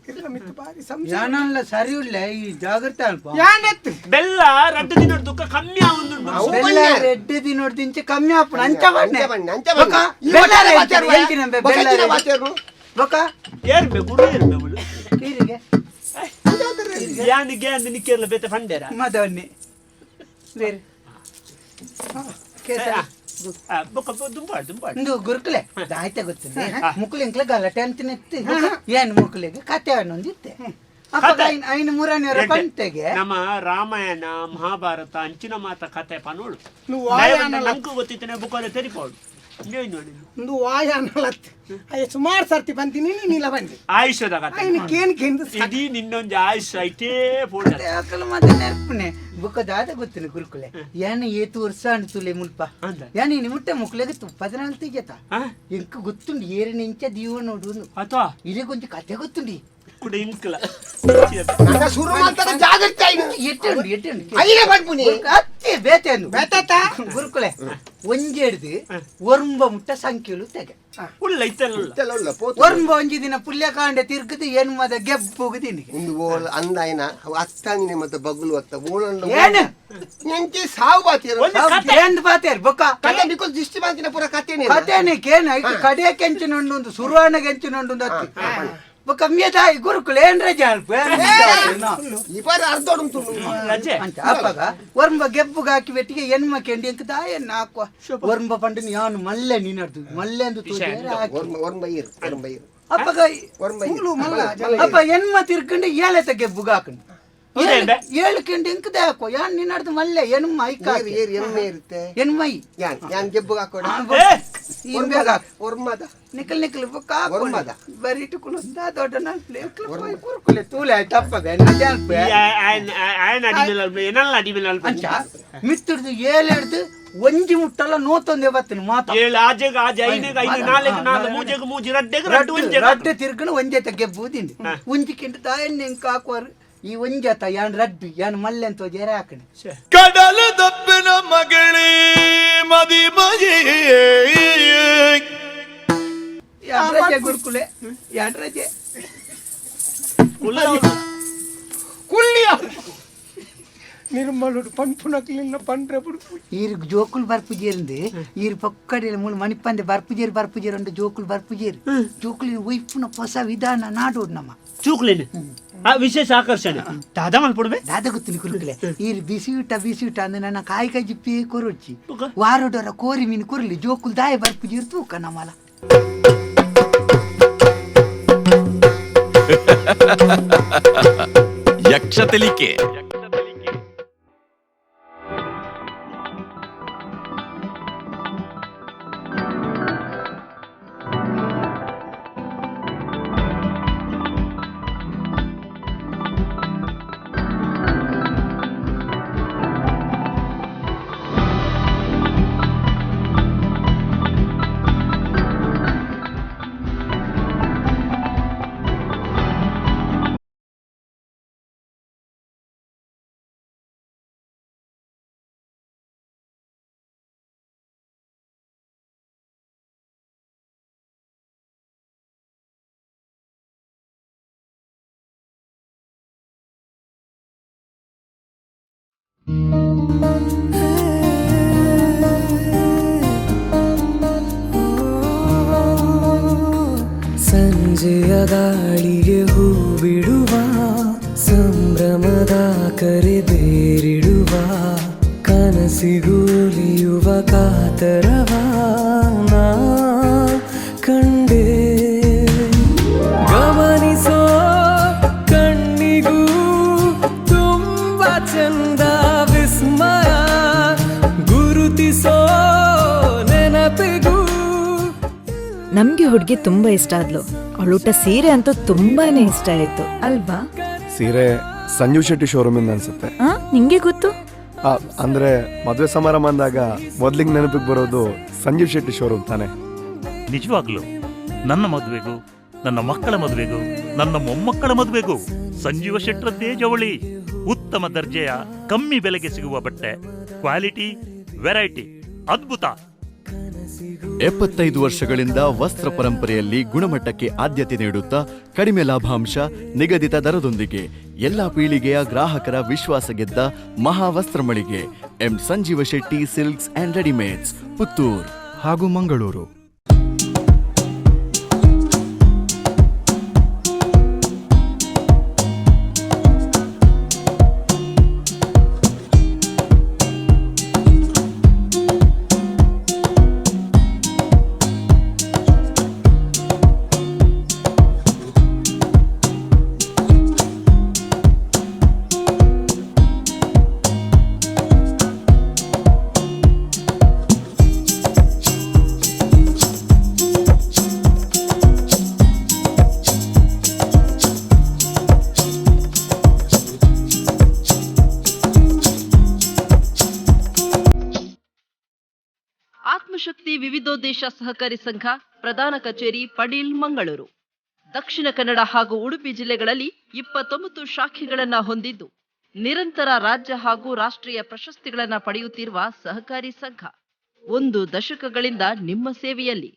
[SPEAKER 4] ಇರ್ನ ಮಿತ್ತು ಬಾರಿ ಸಂಶಯ.
[SPEAKER 1] ಯಾನಲ್ಲ ಸರಿ ಉಳ್ಳೆ, ಈ ಜಾಗ್ರತೆ ಅಲ್ಪ.
[SPEAKER 4] ಯಾನೆತ್ತು.
[SPEAKER 3] ಬೆಲ್ಲ 2 ದಿನ ದುಃಖ ಕಮ್ಮಿ ಆವೊಂದುಂಡು.
[SPEAKER 5] ಅವು
[SPEAKER 1] ಬೆಲ್ಲ
[SPEAKER 5] ಬಣ್ಣ.
[SPEAKER 1] ರೆಡ್ಡು ದಿನ ದಿಂಚಿ ಕಮ್ಮಿ ಆಪುಂಡು ಅಂಚ ಬಣ್ಣೆ.
[SPEAKER 5] ಅಂಚ ಬಣ್ಣೆ, ಅಂಚ
[SPEAKER 1] ಬೊಕ
[SPEAKER 5] ಬಣ್ಣೆ. ಈ
[SPEAKER 1] ಬೆಲ್ಲ
[SPEAKER 5] ಬೊಕ್ಕ
[SPEAKER 1] ರೇಟ್
[SPEAKER 5] ಬಾತೇರ್ನು.
[SPEAKER 1] ಎಂಚಿನ
[SPEAKER 5] ಬೊಕ್ಕ
[SPEAKER 1] ಬೆಲ್ಲ
[SPEAKER 5] ಎಂಚಿನ
[SPEAKER 1] ರೇಟ್?
[SPEAKER 5] ಬಾತೇರ್ನು.
[SPEAKER 1] ಬೊಕ
[SPEAKER 3] ಏರ್ಬೆ ಗುರು ಏರ್ಬೆ ಮುಳು.
[SPEAKER 1] ಈರಿಗೆ.
[SPEAKER 3] ಗ್ಯಾನ್ ಗ್ಯಾನ್ ನಿಕ್ಕೆರ್ಲ ಬೇತೆ ಫಂಡೇರ.
[SPEAKER 1] ಮದವನ್ನಿ ಬೇರೆ ಕೇಸ.
[SPEAKER 3] ಬೊಕ್ಕ ದುಂಬಾಡು ದುಂಬಾಡು.
[SPEAKER 1] ಇಂದು ಗುರುಕುಲೆ ಆಯ್ತಾ ಗೊತ್ತಿದೆ, ಮುಕುಲಿ ಇಂಕ್ಲೆ ಗಲಾಟೆ ಅಂತಿನೆತ್ತಿ ಏನ್ ಮುಕುಲಿಗೆ ಕತೆ ಅನ್ನೊಂದಿತ್ತೆ ಅಪ್ಪ.
[SPEAKER 3] ಕತೆ?
[SPEAKER 1] ಐನ ಮೂರನೇ ಪಂತೆಗೆ.
[SPEAKER 3] ನಮ್ಮ ರಾಮಾಯಣ ಮಹಾಭಾರತ ಅಂಚಿನ ಮಾತ ಕತೆ ಪನೋಳು.
[SPEAKER 4] నువ్వు వాయానల
[SPEAKER 3] ನಂಕು ಗೊತ್ತಿತ್ತನೆ ಬುಕ್ಕೋಲೆ ತೆರಿಪೋಳು ನೋಡಿ.
[SPEAKER 4] ಒಂದು ವಾಯಾನಲತ್ ಅಯ್ಯ ಸುಮಾರು ಸರ್ತಿ ಬಂತೀನಿ ನೀಲ ಬಂದಿ.
[SPEAKER 3] ಆಯುಷ್ಯದ ಕತೆ.
[SPEAKER 4] ಐನು ಕೇನ್ ಕೇಂದ್ರ.
[SPEAKER 3] ಇಡೀ ನಿನ್ನೊಂದು ಆಯುಷ್ಯ ಐಟೇ ಪೋಡ.
[SPEAKER 1] ಅಕಲ ಮತ್ತೆ ನೆನಪುನೆ ಬುಕ್ಕ ದಾದ ಗೊತ್ತಿನ ಗುರುಕುಲೆ ಏನ ಏತು ವರ್ಷ ಅನ್ಸುಲೆ ಮುಲ್ಪ.
[SPEAKER 3] ಅಂದ.
[SPEAKER 1] ಏನ ಇನಿ ಮುಟ್ಟೆ ಮುಕ್ಲೆಗೆ 14 ತೆಗೆತ.
[SPEAKER 3] ಆ?
[SPEAKER 1] ಇಂಕ ಗೊತ್ತುಂಡು ಏರಿನ ಇಂಚ ದೀವ ನೋಡು.
[SPEAKER 3] ಅಥವಾ
[SPEAKER 1] ಇದೇ ಕೊಂಚ ಕತೆ ಗೊತ್ತುಂಡಿ.
[SPEAKER 3] ಕೂಡ ಇಂಕ್ಲ.
[SPEAKER 5] ನನ್ನ ಶುರು ಮಾಡ್ತಾರೆ ಜಾಗ್ರತೆ ಆಯ್ನು.
[SPEAKER 1] ಎಟ್ಟುಂಡು ಎಟ್ಟುಂಡು.
[SPEAKER 5] ಐನೆ ಪನ್ಪುನಿ.
[SPEAKER 1] ಅತ್ತೆ ಬೇತೆ
[SPEAKER 4] ಬೇತಾತ.
[SPEAKER 1] ಗುರುಕುಲೆ ಒಂಜೆಡ್ದು ಒರ್ಂಬ ಮುಟ್ಟ ಸಂಖ್ಯೆಲು ತೆಗೆ.
[SPEAKER 3] ಉಳ್ಳ ಇತ್ತಲ್ಲ.
[SPEAKER 5] ಇತ್ತೆಲ್ಲ ಉಳ್ಳ ಪೋತು.
[SPEAKER 1] ಒರ್ಂಬ ಒಂಜಿ ದಿನ ಪುಲ್ಯಕಾಂಡೆ ತಿರ್ಗದು ಏನ್ ಮದ ಗೆಬ್ಬುಗುದಿನಿಗೆ.
[SPEAKER 5] ಒಂದು ಓಲ್ ಅಂದಾಯನ ಅವು ಅತ್ತಾಂದಿನಿ ಮತ್ತೆ ಬಗ್ಲು ಅತ್ತ ಓಲಂಡ.
[SPEAKER 1] ಏನು?
[SPEAKER 5] ಎಂಚಿ ಸಾವು ಬಾತೇರು.
[SPEAKER 3] ಒಂದು ಕತೆ.
[SPEAKER 1] ಏನ್ ಬಾತೇರ್ ಬೊಕ್ಕ.
[SPEAKER 5] ಕತೆ because ದಿಷ್ಟಿ ಬಾಂತಿನ ಪೂರ ಕತೆನೇ.
[SPEAKER 1] ಕತೆನೆ ಕೇನ ಐಕ್ ಕಡೆಯ ಕೆಂಚಿನ ಉಂಡು, ಸುರುವಾಣ ಕೆಂಚಿನ ಉಂಡು ಅತ್ತಿ ಬೊಕ್ಕ ಮಿಯದಾಯಿ ಗುರುಕುಲೆ ಏನ್ ರಜೆ ಅಲ್ಪ.
[SPEAKER 5] ಈ ಬಾರಿ ಅರ್ಧ ಉಂಟು.
[SPEAKER 3] ರಜೆ.
[SPEAKER 1] ಅಂಚ ಅಪ್ಪಗ ಒರ್ಂಬ ಗೆಬ್ಬುಗ ಹಾಕಿ ಬೆಟ್ಟಿಗೆ ಎನ್ಮ ಕೆಂಡಿ ಅಂಕ ದಾಯ ನಾಕ್ವ ಒರ್ಂಬ ಪಂಡಿನ ಯಾನು ಮಲ್ಲೆ ನೀನರ್ದು ಮಲ್ಲೆ ಅಂದು ತೋಜೇರ ಹಾಕಿ.
[SPEAKER 5] ಒರ್ಮ ಒರ್ಮ ಇರು ಒರ್ಮ ಇರು.
[SPEAKER 1] ಅಪ್ಪಗ
[SPEAKER 5] ಒರ್ಮ ಇರು.
[SPEAKER 4] ಮಲ್ಲ.
[SPEAKER 1] ಅಪ್ಪ ಎನ್ಮ ತಿರ್ಕಂಡು ಏಳೆತ ಗೆಬ್ಬುಗ ಹಾಕಂಡು.
[SPEAKER 3] ಹೌದಾ ಎಂಬೆ?
[SPEAKER 1] ಏಳು ಕೆಂಡಿ ಅಂಕ ದಾಕೋ ಯಾನ್ ನಿನ್ನರ್ದು ಮಲ್ಲೆ ಎನ್ಮ ಐಕ.
[SPEAKER 5] ಏರು ಏರು ಎಮ್ಮೆ ಇರುತ್ತೆ.
[SPEAKER 1] ಎನ್ಮೈ.
[SPEAKER 5] ಯಾನ್ ಯಾನ್ ಗೆಬ್ಬುಗ ಹಾಕೋಣ.
[SPEAKER 3] ಏ
[SPEAKER 1] ಇಂಬೇಗ ಹಾಕು.
[SPEAKER 5] ಒರ್ಮದ.
[SPEAKER 1] ನಿಕಲ್ ನಿಕಲ್ ಬೊಕ್ಕ
[SPEAKER 5] ಒರ್ಮದ.
[SPEAKER 1] ಬರೀ ಇಟ್ಟುಕೊಂಡು ದೊಡ್ಡ ಕುರುಕುಲೆ ತೂಲೆ ಆಯ್ತು ಅಪ್ಪ ಬೆನ್ನ ಅಲ್ಪ.
[SPEAKER 3] ಈ ಆಯನ ಆಯನ ಅಡಿಮೇಲೆ ಅಲ್ಪ ಏನಲ್ಲ ಅಡಿಮೇಲೆ ಅಲ್ಪ.
[SPEAKER 1] ಅಂಚ ಮಿತ್ತುಡ್ದು ಏಳೆಡ್ದು ಒಂಜಿ ಮುಟ್ಟಲ್ಲ ನೋತೊಂದೇ ಬತ್ತಿನ ಮಾತ.
[SPEAKER 3] ಏಳು ಆಜೆಗ್ ಆಜೆ, ಐನೆಗ್ ಐದು, ನಾಲ್ಕು ನಾಲ್ಕು, ಮೂಜೆಗ್ ಮೂಜಿ, ರಡ್ಡೆಗ್ ರಡ್ಡು, ಒಂಜೆಗ್
[SPEAKER 1] ರಡ್ಡೆ ತಿರ್ಗಣ ಒಂಜೆತ ಗೆಬ್ಬುದಿಂಡು ಒಂಜಿ ಕಿಂಡ ತಾಯನ್ನ ಇಂಕ ಹಾಕುವಾರು ಈ ಒಂಜತ ಯಾನ್ ರಡ್ಡು ಯಾನ್ ಮಲ್ಲೆ ಅಂತ ಜೇರ ಹಾಕಣೆ.
[SPEAKER 3] ಛೆ.
[SPEAKER 2] கடல தப்பின மகளே மதிமயே.
[SPEAKER 1] ಯಾನ್ ರಜೆ ಗುರುಕುಲೆ ಯಾನ್ ರಜೆ.
[SPEAKER 3] ಉಲ್ಲ ಅವ್ರು.
[SPEAKER 4] ಕುಳ್ಳಿ ನಿರ್ಮಲುಡು ಪನ್ಪುನಕ್ಲಿನ ಪಂಡ್ರೆ ಬುಡ್ಪು.
[SPEAKER 1] ಈರ್ ಜೋಕುಲು ಬರ್ಪುಜೇರಿಂದು ಈರ್ ಪೊಕ್ಕಡೆ ಮೂಲು ಮಣಿಪಂದೆ ಬರ್ಪುಜೇರು ಬರ್ಪುಜೇರು ಅಂಡ ಜೋಕುಲು ಬರ್ಪುಜೇರು ಜೋಕುಲಿನ ಒಯ್ಪುನ ಹೊಸ ವಿಧಾನ ನಾಡೋಡು ನಮ್ಮ.
[SPEAKER 3] ಚೂಕ್ಲೇನೆ ಆ ವಿಶೇಷ ಆಕರ್ಷಣೆ ದಾದಾ ಮಲ್ಪುಡ್ಬೆ.
[SPEAKER 1] ದಾದ ಗೊತ್ತಿನ ಕುರುಕುಲೆ ಈರ್ ಬಿಸಿ ಊಟ ಬಿಸಿ ಊಟ ಅಂದ್ರೆ ನನ್ನ ಕಾಯಿ ಕಾಯಿ ಜಿಪ್ಪಿ ಕೊರೊಚ್ಚಿ.
[SPEAKER 3] ಬೊಕ?
[SPEAKER 1] ವಾರೋಡರ ಕೋರಿ ಮೀನು ಕೊರ್ಲಿ ಜೋಕುಲು ದಾಯ ಬರ್ಪುಜೇರು ತೂಕ ನಮ್ಮಲ.
[SPEAKER 2] ಯಕ್ಷ ತೆಲಿಕೆ.
[SPEAKER 6] ಸಂಜೆಯ ಗಾಳಿಗೆ ಹೂ ಬಿಡುವ ಸಂಭ್ರಮದ ಕರೆ ಬೇರಿಡುವ ಕನಸಿಗೂಲಿಯುವ ಕಾತರವ ನಾ ಕಂಡೆ. ಗಮನಿಸೋ ಕಣ್ಣಿಗೂ ತುಂಬ ಚಂದ ವಿಸ್ಮಯ ಗುರುತಿಸೋ ನೆನಪಿಗೂ.
[SPEAKER 7] ನಮ್ಗೆ ಹುಡುಗಿ ತುಂಬಾ ಇಷ್ಟ ಆದ್ಲು. ಅವಳುಟ್ಟ ಸೀರೆ ಅಂತೂ ತುಂಬಾನೇ ಇಷ್ಟ ಆಯ್ತು ಅಲ್ವಾ?
[SPEAKER 8] ಸೀರೆ ಸಂಜೀವ್ ಶೆಟ್ಟಿ ಶೋರೂಮ್ ಇಂದ ಅನ್ಸುತ್ತೆ.
[SPEAKER 7] ಆ, ನಿಂಗೆ ಗೊತ್ತು?
[SPEAKER 8] ಅಂದ್ರೆ ಮದುವೆ ಸಮಾರಂಭ ಅಂದಾಗ ಮೊದ್ಲಿಗೆ ನೆನಪಿಗೆ ಬರೋದು ಸಂಜೀವ್ ಶೆಟ್ಟಿ ಶೋರೂಮ್ ತಾನೆ.
[SPEAKER 9] ನಿಜವಾಗ್ಲೂ ನನ್ನ ಮದುವೆಗೂ, ನನ್ನ ಮಕ್ಕಳ ಮದುವೆಗೂ, ನನ್ನ ಮೊಮ್ಮಕ್ಕಳ ಮದುವೆಗೂ ಸಂಜೀವ ಶೆಟ್ಟರದ್ದೇ ಜವಳಿ. ಉತ್ತಮ ದರ್ಜೆಯ ಕಮ್ಮಿ ಬೆಲೆಗೆ ಸಿಗುವ ಬಟ್ಟೆ, ಕ್ವಾಲಿಟಿ, ವೆರೈಟಿ ಅದ್ಭುತ.
[SPEAKER 2] 75 ವರ್ಷಗಳಿಂದ ವಸ್ತ್ರ ಪರಂಪರೆಯಲ್ಲಿ ಗುಣಮಟ್ಟಕ್ಕೆ ಆದ್ಯತೆ ನೀಡುತ್ತಾ, ಕಡಿಮೆ ಲಾಭಾಂಶ, ನಿಗದಿತ ದರದೊಂದಿಗೆ ಎಲ್ಲಾ ಪೀಳಿಗೆಯ ಗ್ರಾಹಕರ ವಿಶ್ವಾಸ ಗೆದ್ದ ಮಹಾವಸ್ತ್ರ ಮಳಿಗೆ M Sanjeeva Shetty silks and readymades, Puttur ಹಾಗೂ ಮಂಗಳೂರು.
[SPEAKER 10] ಆತ್ಮಶಕ್ತಿ ವಿವಿಧೋದ್ದೇಶ ಸಹಕಾರಿ ಸಂಘ, ಪ್ರಧಾನ ಕಚೇರಿ ಪಡೀಲ್, ಮಂಗಳೂರು. ದಕ್ಷಿಣ ಕನ್ನಡ ಹಾಗೂ ಉಡುಪಿ ಜಿಲ್ಲೆಗಳಲ್ಲಿ 29 ಶಾಖೆಗಳನ್ನ ಹೊಂದಿದ್ದು ನಿರಂತರ ರಾಜ್ಯ ಹಾಗೂ ರಾಷ್ಟ್ರೀಯ ಪ್ರಶಸ್ತಿಗಳನ್ನ ಪಡೆಯುತ್ತಿರುವ ಸಹಕಾರಿ ಸಂಘ ಒಂದು ದಶಕಗಳಿಂದ ನಿಮ್ಮ ಸೇವೆಯಲ್ಲಿ.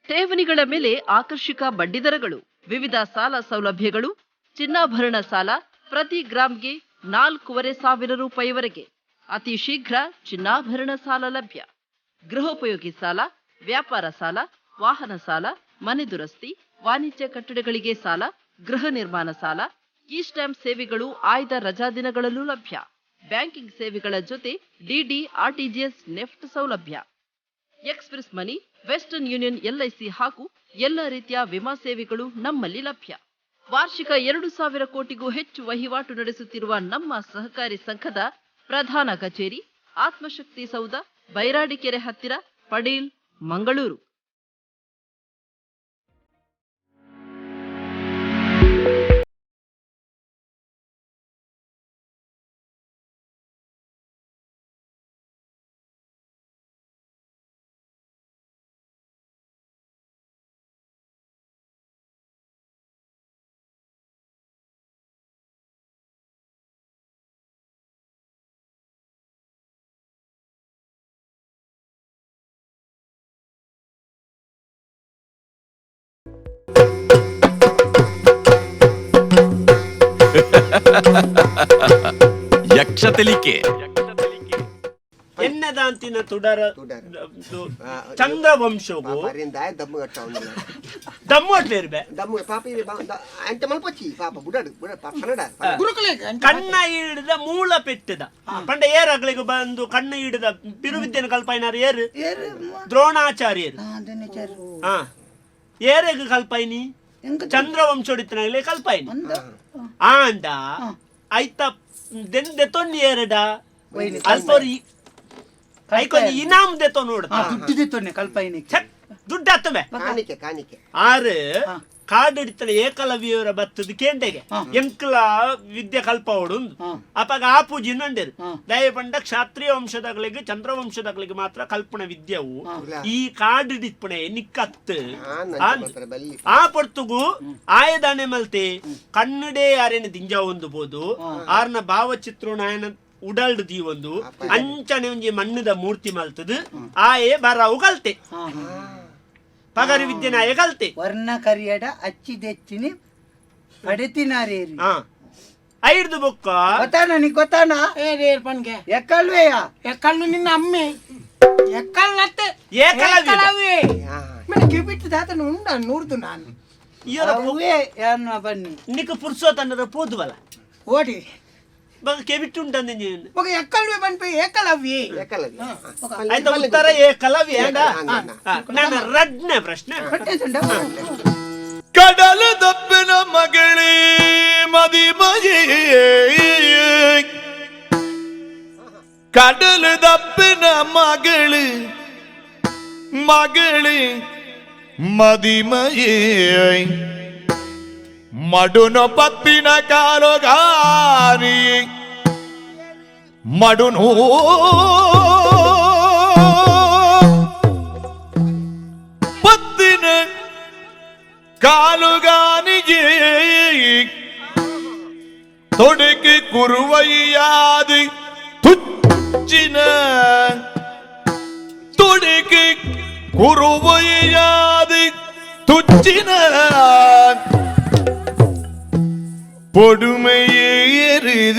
[SPEAKER 10] ಠೇವಣಿಗಳ ಮೇಲೆ ಆಕರ್ಷಕ ಬಡ್ಡಿದರಗಳು, ವಿವಿಧ ಸಾಲ ಸೌಲಭ್ಯಗಳು, ಚಿನ್ನಾಭರಣ ಸಾಲ ಪ್ರತಿ ಗ್ರಾಂಗೆ 4,500 ರೂಪಾಯಿವರೆಗೆ, ಅತಿ ಶೀಘ್ರ ಚಿನ್ನಾಭರಣ ಸಾಲ ಲಭ್ಯ. ಗೃಹೋಪಯೋಗಿ ಸಾಲ, ವ್ಯಾಪಾರ ಸಾಲ, ವಾಹನ ಸಾಲ, ಮನೆ ದುರಸ್ತಿ, ವಾಣಿಜ್ಯ ಕಟ್ಟಡಗಳಿಗೆ ಸಾಲ, ಗೃಹ ನಿರ್ಮಾಣ ಸಾಲ, ಇ ಸ್ಟ್ಯಾಂಪ್ ಸೇವೆಗಳು ಆಯ್ದ ರಜಾ ದಿನಗಳಲ್ಲೂ ಲಭ್ಯ. ಬ್ಯಾಂಕಿಂಗ್ ಸೇವೆಗಳ ಜೊತೆ ಡಿಡಿ, ಆರ್ಟಿಜಿಎಸ್, ನೆಫ್ಟ್ ಸೌಲಭ್ಯ, ಎಕ್ಸ್ಪ್ರೆಸ್ ಮನಿ, ವೆಸ್ಟರ್ನ್ ಯೂನಿಯನ್, ಎಲ್ಐಸಿ ಹಾಗೂ ಎಲ್ಲ ರೀತಿಯ ವಿಮಾ ಸೇವೆಗಳು ನಮ್ಮಲ್ಲಿ ಲಭ್ಯ. ವಾರ್ಷಿಕ 2,000 ಕೋಟಿಗೂ ಹೆಚ್ಚು ವಹಿವಾಟು ನಡೆಸುತ್ತಿರುವ ನಮ್ಮ ಸಹಕಾರಿ ಸಂಘದ ಪ್ರಧಾನ ಕಚೇರಿ ಆತ್ಮಶಕ್ತಿ ಸೌಧ, ಬೈರಾಡಿಕೆರೆ ಹತ್ತಿರ, ಪಡೀಲ್, ಮಂಗಳೂರು.
[SPEAKER 2] ಯಕ್ಷ ತೆಲಿಕೆ.
[SPEAKER 3] ಎನ್ನದಾಂತಿನ ತುಡರ.
[SPEAKER 5] ತುಡರ.
[SPEAKER 3] ಚಂದ್ರವಂಶಗು.
[SPEAKER 5] ಪಾಪ ದಮ್ಮು ಕಟ್ಟ.
[SPEAKER 3] ದಮ್ಮು ಅಟ್ಲೇರ್ಬೆ.
[SPEAKER 5] ದಮ್ಮು ಪಾಪ ಇವೆ ಅಂಚ ಮಲ್ಪಚ್ಚಿ ಪಾಪ ಬುಡಾಡು ಬುಡ ಪಾಪ ಕನ್ನಡ.
[SPEAKER 4] ಗುರುಕುಲೆಗ್ ಅಂಚ.
[SPEAKER 3] ಕಣ್ಣ ಹಿಡಿದ ಮೂಲ ಪೆಟ್ಟದ ಪಂಡ ಏರಾಗ್ಲಿಗೆ ಬಂದು ಕಣ್ಣು ಹಿಡಿದ ಬಿರುವಿದ್ಯನ ಕಲ್ಪಾಯಿನಾರು ಏರು? ದ್ರೋಣಾಚಾರ್ಯರು. ಹಾ, ಏರೆಗ್ ಕಲ್ಪಾಯಿನಿ? ಚಂದ್ರವಂಶೋಡಿತನಾಗಲೇ ಕಲ್ಪಾಯಿನಿ. ಆಂಡ ಐತ ದೆನ್ ದೆತೊನ್ನಿ ಏರಡ ಅಲ್ಪೋರಿ ಐಕೊಂಜಿ ಇನಾಮ್ ದೆತೊ ನೋಡ.
[SPEAKER 1] ದುಡ್ಡು ದೆತ್ತೊನ್ನೆ ಕಲ್ಪಾಯಿನಿ.
[SPEAKER 3] ದುಡ್ಡು ಅತ್ತಮೆ.
[SPEAKER 5] ಕಾಣಿಕೆ ಕಾಣಿಕೆ.
[SPEAKER 3] ಆರು ಕಾಡಿಡ್ತಲೆ ಏಕಲವ್ಯವರ ಬತ್ತದ ಕೇಂಡೆಗೆ ಎಂಕ್ಲ ವಿದ್ಯೆ ಕಲ್ಪವಡು. ಅಪಗ ಆ ಪೂಜೆ ನಂಡೇರು ದಯ ಪಂಡ ಕ್ಷಾತ್ರಿಯ ವಂಶದಗಳಿಗೆ ಚಂದ್ರವಂಶದಗಳಿಗೆ ಮಾತ್ರ ಕಲ್ಪನೆ ವಿದ್ಯೆವು, ಈ ಕಾಡಿಡಿಪ್ಪಣೆ ನಿಕ್ಕತ್ತು.
[SPEAKER 5] ಬಲ್ಲಿ.
[SPEAKER 3] ಆ ಪೊರ್ತುಗು ಆಯದಾನೆ ಮಲ್ತೆ ಕಣ್ಣುಡೇ ಆರೇನ ದಿಂಜ ಒಂದು ಬೋದು ಆರ್ನ ಭಾವಚಿತ್ರ ನಾಯನ ಉಡಲ್ಡ್ ದೀವೊಂದು ಅಂಚನೆ ಒಂಜಿ ಮಣ್ಣದ ಮೂರ್ತಿ ಮಲ್ತದು ಆಯೆ ಬರವು ಕಲ್ತೆ, ಪಗರಿ ವಿದ್ಯೆ ನಾಯ ಕಲ್ತೆ.
[SPEAKER 1] ವರ್ಣ ಕರಿಯಡ ಅಚ್ಚಿದೆಚ್ಚಿನಿ ಪಡೆತಿನಾರೇರಿ.
[SPEAKER 3] ಐಡ್ದು ಬೊಕ್ಕ
[SPEAKER 1] ಗೊತ್ತಾನ ನೀ ಗೊತ್ತಾನ
[SPEAKER 4] ಏರ್ ಪನ್ಗೆ
[SPEAKER 1] ಎಕ್ಕಲ್ವೇಯ
[SPEAKER 4] ಎಕ್ಕಲ್ಲು ನಿನ್ನ ಅಮ್ಮೆ ಎಕ್ಕಲ್ನತ್ತೆ
[SPEAKER 3] ಏಕಲವ್ಯ
[SPEAKER 4] ಮೇಡ ಕಿಬಿಟ್ಟು ದಾತನ ಉಂಡ ನೂರ್ದು ನಾನು
[SPEAKER 1] ಅವೇ ಯಾರು ಬನ್ನಿ
[SPEAKER 3] ನಿಕ್ಕ ಪುರ್ಸೋತನ್ನದ ಪೋದುವಲ್ಲ
[SPEAKER 4] ಓಡಿ
[SPEAKER 3] ಬಗ ಕೆಬಿಟ್ಟು ಉಂಟಂದೆ ನೀನು
[SPEAKER 4] ఒక ಎಕ್ಕಲ್ವೇ ಬನ್ಪೆ ಏಕಲವ್ಯ
[SPEAKER 5] ಏಕಲವ್ಯ
[SPEAKER 3] ಆಯ್ತಾ ಉತ್ತರ ಏಕಲವ್ಯ ನನ್ನ ರಡ್ನೇ ಪ್ರಶ್ನೆ
[SPEAKER 11] ಕಡಲ ದಪ್ಪಿನ ಮಗಳೇ ಮದಿಮಯೇ ಕಡಲ ದಪ್ಪಿನ ಮಗಳೇ ಮಗಳೇ ಮದಿಮಯೇ ಮಡುನ ಪತ್ತಿನ ಕಾಲುಗಾರಿ ಮಡುನು ಪತ್ತಿನ ಕಾಲುಗಾನಿಗೆ ತೊಡಕಿ ಕುರುವಯ್ಯಾದಿ ತುಚ್ಚಿನ ತೊಡಕಿ ಕುರುವಯ್ಯಾದಿ ತುಚ್ಚಿನ பொடுமையேறிது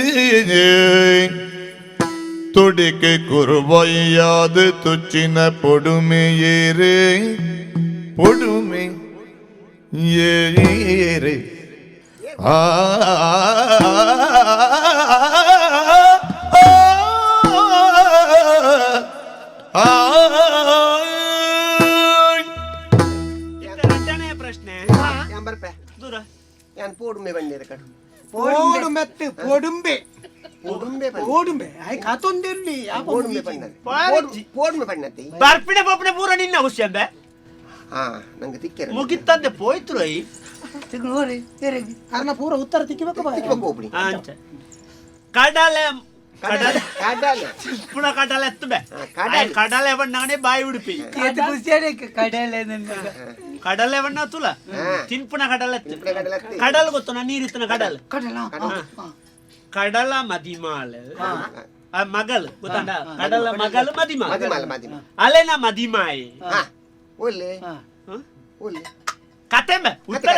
[SPEAKER 11] துடிக்கு குருவையாது துச்சின பொடுமையேறு பொடுமை ஏறு ஆ
[SPEAKER 3] ಪ್ರಶ್ನೆ
[SPEAKER 5] ಬರ್ಪೆ
[SPEAKER 3] ದೂರ
[SPEAKER 5] ಯಾನ್ ಪೋಡುಂಬೆ ಬಂದಿರ ಕಡು
[SPEAKER 4] ಪೋಡುಂಬೆತ್ತು ಪೊಡುಂಬೆ
[SPEAKER 5] ಪೊಡುಂಬೆ
[SPEAKER 4] ಪೋಡುಂಬೆ ಆಯ್ ಕಾತೊಂದಿರ್ಲಿ
[SPEAKER 5] ಪೋಡುಂಬೆ ಬಣ್ಣದ ಪೋಡುಂಬೆ ಬಣ್ಣತಿ
[SPEAKER 3] ಬರ್ಪಿನ ಪೋಪಿನ ಪೂರ ನಿನ್ನ ಹುಷಂಬೆ
[SPEAKER 5] ಹಾ ನಂಗೆ ತಿಕ್ಕೆರ
[SPEAKER 3] ಮುಗಿತ್ತಂದೆ ಪೋಯ್ತ್ರು I
[SPEAKER 1] ನೋಡಿ
[SPEAKER 4] ಅರ್ನ ಪೂರ ಉತ್ತರ ತಿಕ್ಕಿಬೇಕು
[SPEAKER 5] ತಿಕ್ಕಿಬೇಕು ಒಬ್ಳಿ
[SPEAKER 3] ಅಂಚ ಕಡಲೆ ಕಡಲೆ
[SPEAKER 5] ಕಡಲೆ
[SPEAKER 3] ಪುನಃ ಕಡಲೆ ಎತ್ತುಬೆ ಕಡಲೆ ಬಣ್ಣಗನೆ ಬಾಯಿ ಉಡುಪಿ
[SPEAKER 1] ಕಡಲೆ
[SPEAKER 3] ಕಡಲೆ ಬಣ್ಣ ತುಲ ತಿನ್ಪುನ ಕಡಲೆ ಕಡಲ್ ಗೊತ್ತು ನೀರಿತ್ತನ ಕಡಲ್ ಕಡಲ ಮದಿಮಾಲ್ ಮಗಲ್ ಗೊತ್ತಂಡ ಕಡಲ ಮಗಲ್ ಮದಿಮಾಲ್ ಅಲೆನ ಮದಿಮಾಯಿ
[SPEAKER 5] ಒಲ್ಲೆ ಒಲ್ಲೆ
[SPEAKER 3] ಕತೆ ಉತ್ತರ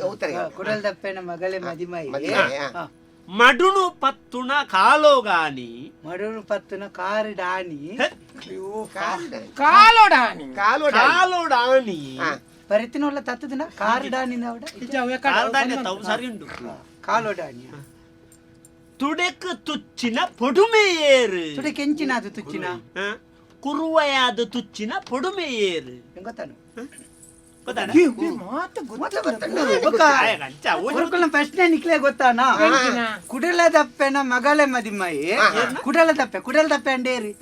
[SPEAKER 5] ಉತ್ತರ
[SPEAKER 1] ಕುಡಲ್ ದಪ್ಪೆನ ಮಗಳೇ ಮದಿಮಾಯಿ
[SPEAKER 3] ಮಡುನು ಪತ್ತುಣ ಕಾಲೋಗಾನಿ
[SPEAKER 1] ಮಡುನು ಪತ್ತುನ ಕಾರು ಡಾನಿ
[SPEAKER 4] ಕಾಲೋಡಾನಿ
[SPEAKER 3] ಕಾಲೋಡಾನಿ
[SPEAKER 1] ಪರಿತಿನೊಲ್ಲ ತತ್ತದಿನ ಕಾರು ಡಾನಿ
[SPEAKER 3] ಕಾಲೋಡಾನಿ ತವು ಸರಿ ಉಂಟು
[SPEAKER 1] ಕಾಲೋಡಾನಿ
[SPEAKER 3] ತುಡೆಕ್ ತುಚ್ಚಿನ ಪೊಡುಮೆಯೇರು
[SPEAKER 1] ತುಡೆಕ್ ಎಂಚಿನ ಅದು ತುಚ್ಚಿನ
[SPEAKER 3] ಕುರುವಯಾದ ತುಚ್ಚಿನ ಪೊಡುಮೆಯೇರು
[SPEAKER 1] ಗೊತ್ತಾನು
[SPEAKER 3] ಪ್ರಶ್ನೆ
[SPEAKER 1] ನಿಕ್ಲೆ ಗೊತ್ತಾನ ಕುಡಲ ದಪ್ಪೆನ ಮಗಳೇ ಮದಿಮಾಯಿ ಕುಡಲ ದಪ್ಪೆ ಕುಡಲ ದಪ್ಪೆ ಅಂಡೇರಿ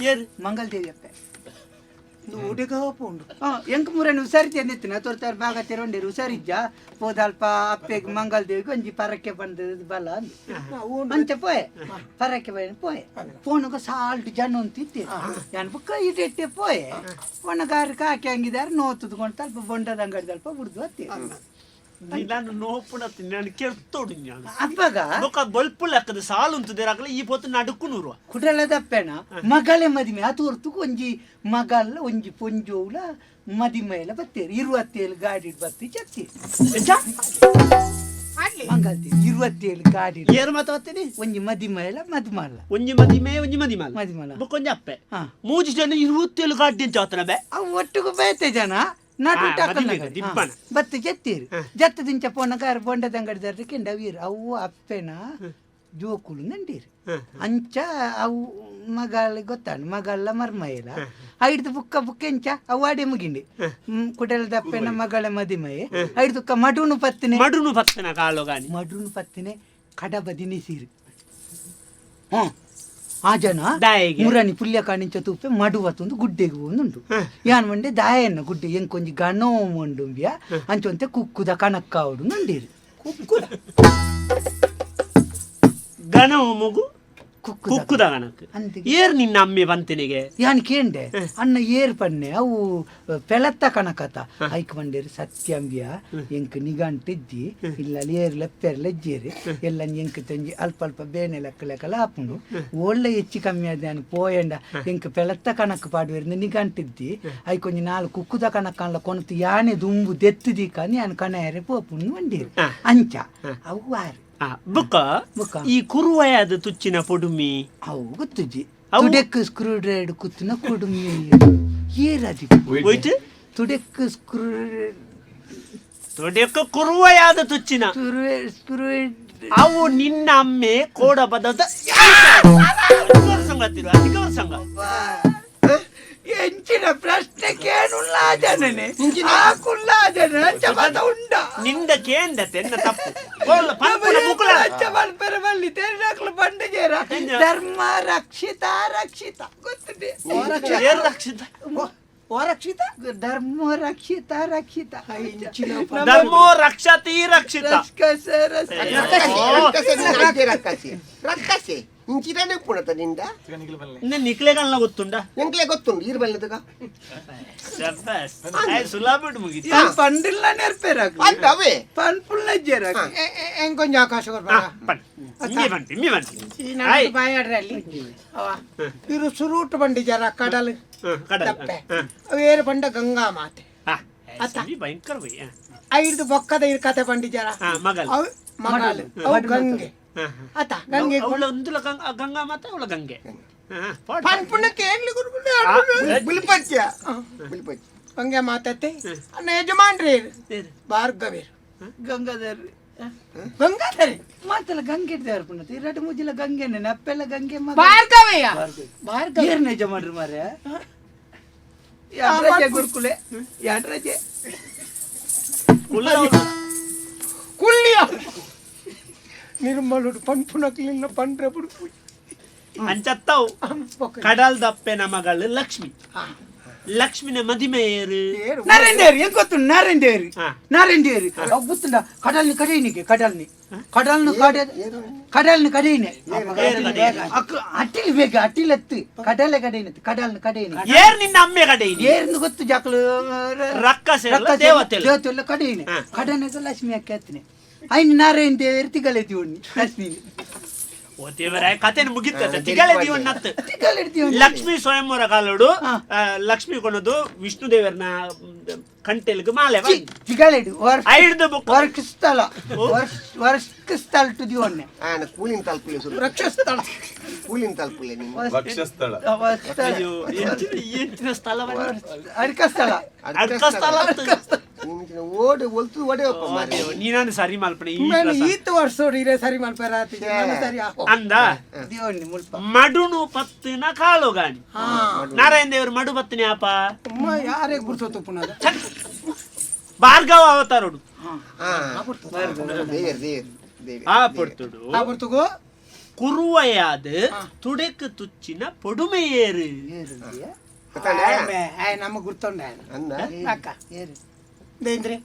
[SPEAKER 1] ಮಂಗಲ್ ದೇವಿ ಅಪ್ಪೆ ಎಂಕ್ ಮುರನ್ ಹುಷಾರಿ ಚೆಂದಿತ್ತಿನ ತೋರ್ತಾರ ಬಾಗ ತಿರುಂಡೇರು ಹುಷಾರಿಜ್ಜ ಪೋದಲ್ಪ ಅಪ್ಪೆಗ್ ಮಂಗಲ್ ದೇವಿಗೆ ಒಂಜಿ ಪರಕ್ಕೆ ಬಂದ ಬಲ ಅಂಚ ಪೋಯೆ ಪರಕ್ಕೆ ಬಯ ಪೋಯೆ ಪೋನುಗ ಸಾಲ್ಟ್ ಜನ ಅಂತಿತ್ತೆ ಯಾನ್ ಬುಕ್ಕ ಇಟ್ಟೆ ಪೋಯೆ ಒಣಗಾರ ಕಾಕಿ ಹಂಗಿದಾರೆ ನೋತುದ್ಕೊಂಡು ತಲ್ಪ ಬೊಂಡದ ಅಂಗಡಿ ತಲ್ಪ ಬುಡ್ದು ಹತ್ತಿ
[SPEAKER 3] ನಾನು ನೋಪುಣ ನಾನು ಕೆರ್ತೋಡು ನಾನು
[SPEAKER 1] ಅಪ್ಪಗ
[SPEAKER 3] ಬೊಕ್ಕ ಬೊಲ್ಪು ಲೆಕ್ಕದ ಸಾಲು ಉಂತುದೇರಾಗಲ ಈ ಪೊತ್ತು ನಡುಕು ನೂರು
[SPEAKER 1] ಕುಡಲದಪ್ಪೆನ ಮಗಳೇ ಮದಿಮೆ ಅದು ಹೊರ್ತು ಒಂಜಿ ಮಗಲ್ಲ ಒಂಜಿ ಪೊಂಜೋವುಲ ಮದಿಮೆಲ ಬತ್ತೇರು 27 ಗಾಡಿ ಬತ್ತಿ ಚತ್ತಿ ಮಂಗಲ್ತಿ 27 ಗಾಡಿ
[SPEAKER 3] ಏರು ಮಾತ ಬತ್ತೀನಿ
[SPEAKER 1] ಒಂಜಿ ಮದಿಮೆಲ ಮದುಮಲ್ಲ
[SPEAKER 3] ಒಂಜಿ ಮದಿಮೆ ಒಂಜಿ ಮದಿಮಲ್ಲ
[SPEAKER 1] ಮದಿಮಲ್ಲ
[SPEAKER 3] ಬೊಕ್ಕ ಒಂಜಿ ಅಪ್ಪೆ ಮೂಜಿ ಜನ 27 ಗಾಡಿ ಅಂತ ಆತನ ಬೆ
[SPEAKER 1] ಅವು ಒಟ್ಟಿಗೂ ಬೇತೆ ಜನ ಬತ್ತು ಜತ್ತೀರು ಜತ್ತ ದಿಂಚ ಪೋನಗಾರ ಬೊಂಡದ ಅಂಗಡಿ ಕೆಂಡವೀರು ಅವು ಅಪ್ಪೆನ ಜೋಕುಲು ನಂಡೀರು ಅಂಚ ಅವು ಮಗಳ ಗೊತ್ತಾನು ಮಗಳ ಮರ್ಮಯಿಲ್ಲ ಐಡ್ದು ಬುಕ್ಕ ಬುಕ್ಕ ಎಂಚ ಅವು ಅಡೆ ಮುಗಿಂಡಿ ಕುಡಲದ ಅಪ್ಪೆನ ಮಗಳ ಮದಿಮಯೆ ಐಡ್ದುಕ್ಕ ಮಡುನು ಪತ್ತಿನೆ
[SPEAKER 3] ಮಡುನು ಪತ್ತಿನ ಕಾಲುಗಾನಿ
[SPEAKER 1] ಮಡುನು ಪತ್ತಿನೆ ಕಡಬ ದಿನಿಸೀರು ಆ ಜನ ಮುರಾನಿ ಪುಲ್ಯ ಕಾಣಿಂಚ ತೂಪೆ ಮಡುವತ್ತೊಂದು ಗುಡ್ಡೆಗೆ ಒಂದುಂಟು ಯಾನ್ ಮಂಡೆ ದಾಯನ್ನ ಗುಡ್ಡೆ ಎಂಕೊಂಜಿ ಗಣೋ ಮಂಡುಂಬಿಯ ಅಂಚೊಂತೆ ಕುಕ್ಕುದ ಕಣಕ್ಕಾವಡು ನಂಡೀರು
[SPEAKER 3] ಕುಕ್ಕುದ ಗಣ ಮಗು ಕುಕ್ಕುದ ಗಣಕ್ ಏರ್ ನಿನ್ನ ಅಮ್ಮೆ ಬಂತಿನಿಗೆ
[SPEAKER 1] ಯಾನ್ ಕೇಂಡೆ ಅಣ್ಣ ಏರ್ ಪನ್ನೆ ಅವು ಪೆಲತ್ತ ಕಣಕತ ಐಕ್ ಮಂಡೇರು ಸತ್ಯಾಂಬಿಯ ಎಂಕ್ ನಿಗಂಟಿದ್ದಿ ಇಲ್ಲ ಏರ್ ಲೆಪ್ಪೆರ್ ಲೆಜ್ಜೇರಿ ಎಲ್ಲ ಎಂಕ್ ತಂಜಿ ಅಲ್ಪ ಅಲ್ಪ ಬೇನೆ ಲೆಕ್ಕ ಲೆಕ್ಕಲ ಆಪುಂಡು ಒಳ್ಳೆ ಹೆಚ್ಚು ಕಮ್ಮಿ ಆದ ಯಾನ್ ಪೋಯಂಡ ಎಂಕ್ ಪೆಲತ್ತ ಕಣಕ್ ಪಾಡುವೆರ್ ನಿಗಂಟಿದ್ದಿ ಐಕೊಂಜಿ ನಾಲ್ ಕುಕ್ಕುದ ಕಣಕ್ ಅನ್ಲ ಕೊನತು ಯಾನೆ ದುಂಬು ದೆತ್ತುದಿ ಕಾನಿ ಯಾನ್ ಕಣಯರೆ ಪೋಪುಂಡು ಮಂಡೇರು ಅಂಚ ಅವು ಆರು
[SPEAKER 3] ಬುಕ್ಕ ಈ ಕುರುವಯಾದ ತುಚ್ಚಿನ ಪೊಡುಮಿ
[SPEAKER 1] ಅವು ಗೊತ್ತುಜಿ ತುಡೆಕ್ ಸ್ಕ್ರೂ ಡ್ರೈವ್ ಕುತ್ತಿನ ಕುಡುಮಿ ಏರಾದಿ
[SPEAKER 3] ಹೋಯ್ತು
[SPEAKER 1] ತುಡೆಕ್ ಸ್ಕ್ರೂ
[SPEAKER 3] ತುಡೆಕ್ ಕುರುವಯಾದ ತುಚ್ಚಿನ ಅವು ನಿನ್ನ ಅಮ್ಮೆ ಕೋಡ ಬದದ ಸಂಗತಿರು ಅಧಿಕ ಸಂಘ
[SPEAKER 1] ಎಂಚಿನ ಪ್ರಶ್ನೆ ಕೇಳುಲ್ಲ ಜನನೆ ಆಕುಲ್ಲ ಜನ ಚಬತ ಉಂಡ
[SPEAKER 3] ನಿಂದ ಕೇಂದತೆ ಎನ್ನ ತಪ್ಪು
[SPEAKER 1] ಬಂಡಜೇರ ಧರ್ಮ ರಕ್ಷಿತ ರಕ್ಷಿತ ಗೊತ್ತಿದೆ
[SPEAKER 3] ರಕ್ಷಿತ
[SPEAKER 1] ರಕ್ಷಿತ ಧರ್ಮ ರಕ್ಷಿತ ರಕ್ಷಿತ
[SPEAKER 3] ಧರ್ಮೋ ರಕ್ಷತಿ ರಕ್ಷಿತ
[SPEAKER 5] ರಕ್ಕಸಿ ರಕ್ಕಸಿ ಇಂಚಿರನೆ ಪುಣತ ನಿಂದ
[SPEAKER 3] ನಿಕ್ಲೆಗಲ್ಲ ಗೊತ್ತುಂಡ
[SPEAKER 5] ಎಂಕ್ಲೆ ಗೊತ್ತುಂಡು ಈರ್ ಬಲ್ಲದಗ
[SPEAKER 3] ಸುಲಾಬಿಡ್ ಮುಗಿತು
[SPEAKER 1] ಪಂಡಿಲ್ಲ ನೆರ್ಪೇರ
[SPEAKER 5] ಪಂಡ ಅವೇ
[SPEAKER 1] ಪನ್ಪುಲ್ಲ ಜೇರ
[SPEAKER 4] ಎಂಕೊಂಜ ಅವಕಾಶ ಕೊಡ್ಬೇಡ
[SPEAKER 3] ಇಮ್ಮಿ ಬಂಟಿ
[SPEAKER 4] ಈ ನಡು ಬಾಯಾಡ್ರೆ ಅಲ್ಲಿ ಅವ ಇರು ಸುರೂಟ್ ಬಂಡಿ ಜರ ಕಡಲ್ ದಪ್ಪೆ ಅವೇರು ಬಂಡ ಗಂಗಾ ಮಾತೆ
[SPEAKER 3] ಭಯಂಕರ
[SPEAKER 4] ಐದು ಬೊಕ್ಕದ ಇರು ಕತೆ ಬಂಡಿ ಜರ
[SPEAKER 3] ಮಗಲ್
[SPEAKER 4] ಮಗಲ್ ಅವು ಗಂಗೆ ಆತ ಗಂಗೆ
[SPEAKER 3] ಅವಳ ಒಂದುಲ ಗಂಗಾ ಮಾತೆ ಅವಳ ಗಂಗೆ
[SPEAKER 4] ಪನ್ಪುಣಕ್ಕೆ ಏನ್ಲಿ
[SPEAKER 5] ಬಿಲ್ಪಚ್ಚ ಬಿಲ್ಪಚ್ಚ
[SPEAKER 4] ಗಂಗೆ ಮಾತತ್ತೆ ಅನ್ನ ಯಜಮಾನ್ರಿ ಭಾರ್ಗವೀರ್
[SPEAKER 1] ಗಂಗಾಧರ್
[SPEAKER 4] ಗಂಗಾಧರಿ
[SPEAKER 1] ಮಾತಲ್ಲ ಗಂಗೆ ದೇವ್ರ ಪುಣತ ಎರಡು ಮುಜಿಲ ಗಂಗೆನೆ ಅಪ್ಪೆಲ್ಲ ಗಂಗೆ
[SPEAKER 4] ಭಾರ್ಗವಯ್ಯ ಭಾರ್ಗವ
[SPEAKER 1] ಏರ್ನ ಯಜಮಾನ್ರಿ ಮಾರ್ರೆ ಎರಡು ರಜೆ ಗುರುಕುಲೆ ಎರಡು ರಜೆ
[SPEAKER 4] ಕುಳ್ಳಿಯ ನಿರ್ಮಲುಡು ಪನ್ಪುಣಕ್ಲಿಲ್ಲ ಪಂಡ್ರೆ ಬುಡುಪು
[SPEAKER 3] ಅಂಚತ್ತವು ಕಡಲ್ ದಪ್ಪೆನ ಮಗಳು ಲಕ್ಷ್ಮಿ ಲಕ್ಷ್ಮಿನ ಮದಿಮೆಯರು
[SPEAKER 1] ನಾರಾಯಣ ದೇವ್ರಿ ಹೆಂಗ್ ಗೊತ್ತು ನಾರಾಯಣ ದೇವ್ರಿ ನಾರಾಯಣ ದೇವ್ರಿ ಗೊತ್ತುಂಡ ಕಡಲ್ನಿ ಕಡೆಯಿನಿಗೆ ಕಡಲ್ನಿ ಕಡಲ್ನು ಕಡೆ ಕಡಲ್ನು ಕಡೆಯಿನೆ ಅಟ್ಟಿಲ್ ಬೇಕು ಅಟ್ಟಿಲ್ ಎತ್ತು ಕಡಲೆ ಕಡೆಯಿನ ಕಡಲ್ನು ಕಡೆಯಿನ
[SPEAKER 3] ಏರ್ ನಿನ್ನ ಅಮ್ಮೆ ಕಡೆಯಿನಿ
[SPEAKER 1] ಏರ್ನು ಗೊತ್ತು ಜಾಕಲು
[SPEAKER 3] ರಕ್ಕಸೆ ದೇವತೆ
[SPEAKER 1] ದೇವತೆ ಕಡೆಯಿನೆ ಕಡನೆಗ ಲಕ್ಷ್ಮಿ ಅಕ್ಕ ಎತ್ತನೆ ಐನ್ ನಾರಾಯಣ ದೇವರು ತಿಗಲೆ ದಿವಣ್ಣಿ ಲಕ್ಷ್ಮಿ
[SPEAKER 3] ಕತೆ ಮುಗಿತ ತಿಗಲೆ ದಿವಣ್ಣತ್ತು ಲಕ್ಷ್ಮೀ ಸ್ವಯಂವರ ಕಾಲೋಡು ಲಕ್ಷ್ಮಿ ಕೊನದು ವಿಷ್ಣು ದೇವರನ ಕಂಟೆಲ್ಗೆ ಮಾಲೆ
[SPEAKER 1] ತಿಗಲೆಡು
[SPEAKER 3] ಐಡ್ದು ಬುಕ್
[SPEAKER 1] ವರ್ಕ್ ಸ್ಥಳ ವರ್ಕ್ ಸ್ಥಳ ಟು ದಿವಣ್ಣೆ
[SPEAKER 5] ಕೂಲಿನ ತಲುಪುಲೆ
[SPEAKER 4] ರಕ್ಷಸ್ಥಳ
[SPEAKER 5] ಕೂಲಿನ ತಲುಪುಲೆ
[SPEAKER 11] ವಕ್ಷಸ್ಥಳ
[SPEAKER 3] ಅಯ್ಯೋ ಎಂಚಿನ ಸ್ಥಳ
[SPEAKER 1] ಅಡ್ಕ ಸ್ಥಳ
[SPEAKER 3] ಅಡ್ಕ ಸ್ಥಳ
[SPEAKER 5] ಓಡಿ ಒಲ್ತು ಒಡೆಯಪ್ಪ
[SPEAKER 3] ನೀನಾನು ಸರಿ ಮಲ್ಪಣೆ
[SPEAKER 4] ಈತ ವರ್ಷ ಇರೇ ಸರಿ ಮಲ್ಪರ ಸರಿ
[SPEAKER 3] ಅಂದ ಮಡುನು ಪತ್ತಿನ ಕಾಳುಗಾಣಿ ನಾರಾಯಣ ದೇವರು ಮಡು ಪತ್ತಿನ ಅಪ್ಪ
[SPEAKER 4] ಯಾರೇ ಗುರ್ಸೋತು ಪುನಃ
[SPEAKER 3] ಭಾರ್ಗವ ಅವತಾರೋಡು ಆ ಪೊರ್ತುಡು ಕುರುವಯಾದ ತುಡೆಕ್ ತುಚ್ಚಿನ ಪೊಡುಮೆಯೇರು
[SPEAKER 4] ನಮ್ಮ ಗುರ್ತೊಂಡ ಅಕ್ಕ ದೇಂದ್ರಿ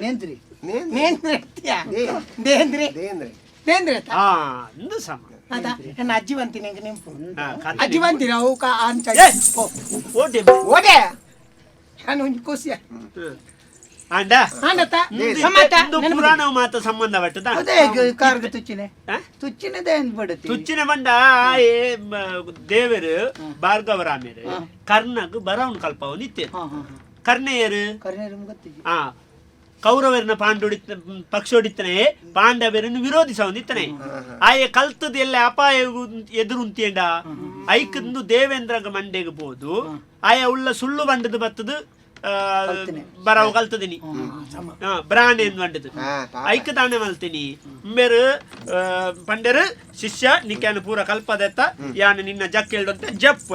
[SPEAKER 1] ನೇಂದ್ರಿ
[SPEAKER 4] ನೇಂದ್ರಿ ದೇಂದ್ರಿ ದೇಂದ್ರಿ
[SPEAKER 3] ಅಂದು ಸಮ
[SPEAKER 4] ಅದ ನನ್ನ ಅಜ್ಜಿ ಬಂತೀನಿ ಹೆಂಗೆ ನೆನಪು ಅಜ್ಜಿ ಬಂತೀನಿ ಅವು ಅಂಚ
[SPEAKER 3] ಓಡೆ
[SPEAKER 4] ಓಡೆ ನಾನು ಒಂಜಿ ಖುಷಿಯ
[SPEAKER 3] ಅಂಡ ಪುರಾಣ ಮಾತ ಸಂಬಂಧ ಪಟ್ಟದ
[SPEAKER 1] ಕಾರ್ಗ ತುಚ್ಚಿನೆ ತುಚ್ಚಿನೆ ದೇನ್
[SPEAKER 3] ತುಚ್ಚಿನ ಬಂಡ ದೇವರು ಭಾರ್ಗವರಾಮೇರು ಕರ್ಣಗ್ ಬರವನ್ ಕಲ್ಪವನ್ ಇತ್ತೆ ಕರ್ಣೆಯರು ಆ ಕೌರವರನ್ನ ಪಾಂಡುಡಿ ಪಕ್ಷೋಡಿತ್ತನೆ ಪಾಂಡವರನ್ನು ವಿರೋಧಿಸವನಿತ್ತನೆ ಆಯೆ ಕಲ್ತದ ಎಲ್ಲ ಅಪಾಯ ಎದುರುಂತೇಂಡ ಐಕಂದು ದೇವೇಂದ್ರಗ ಮಂಡೆಗೆ ಬೋದು ಆಯ ಉಳ್ಳ ಸುಳ್ಳು ಬಂಡದು ಬತ್ತದು ಬರವು ಕಲ್ತದಿನಿ ಬ್ರಾಣೆ ಎಂದು ಬಂಡದು ಐಕ ತಾನೆ ಮಲ್ತೀನಿ ಬೇರು ಪಂಡರು ಶಿಷ್ಯ ನಿಕ್ಯಾನು ಪೂರ ಕಲ್ಪದೆತ್ತ ಯಾನು ನಿನ್ನ ಜಕ್ ಹೇಳ್ದಂತೆ ಜಪ್ಪ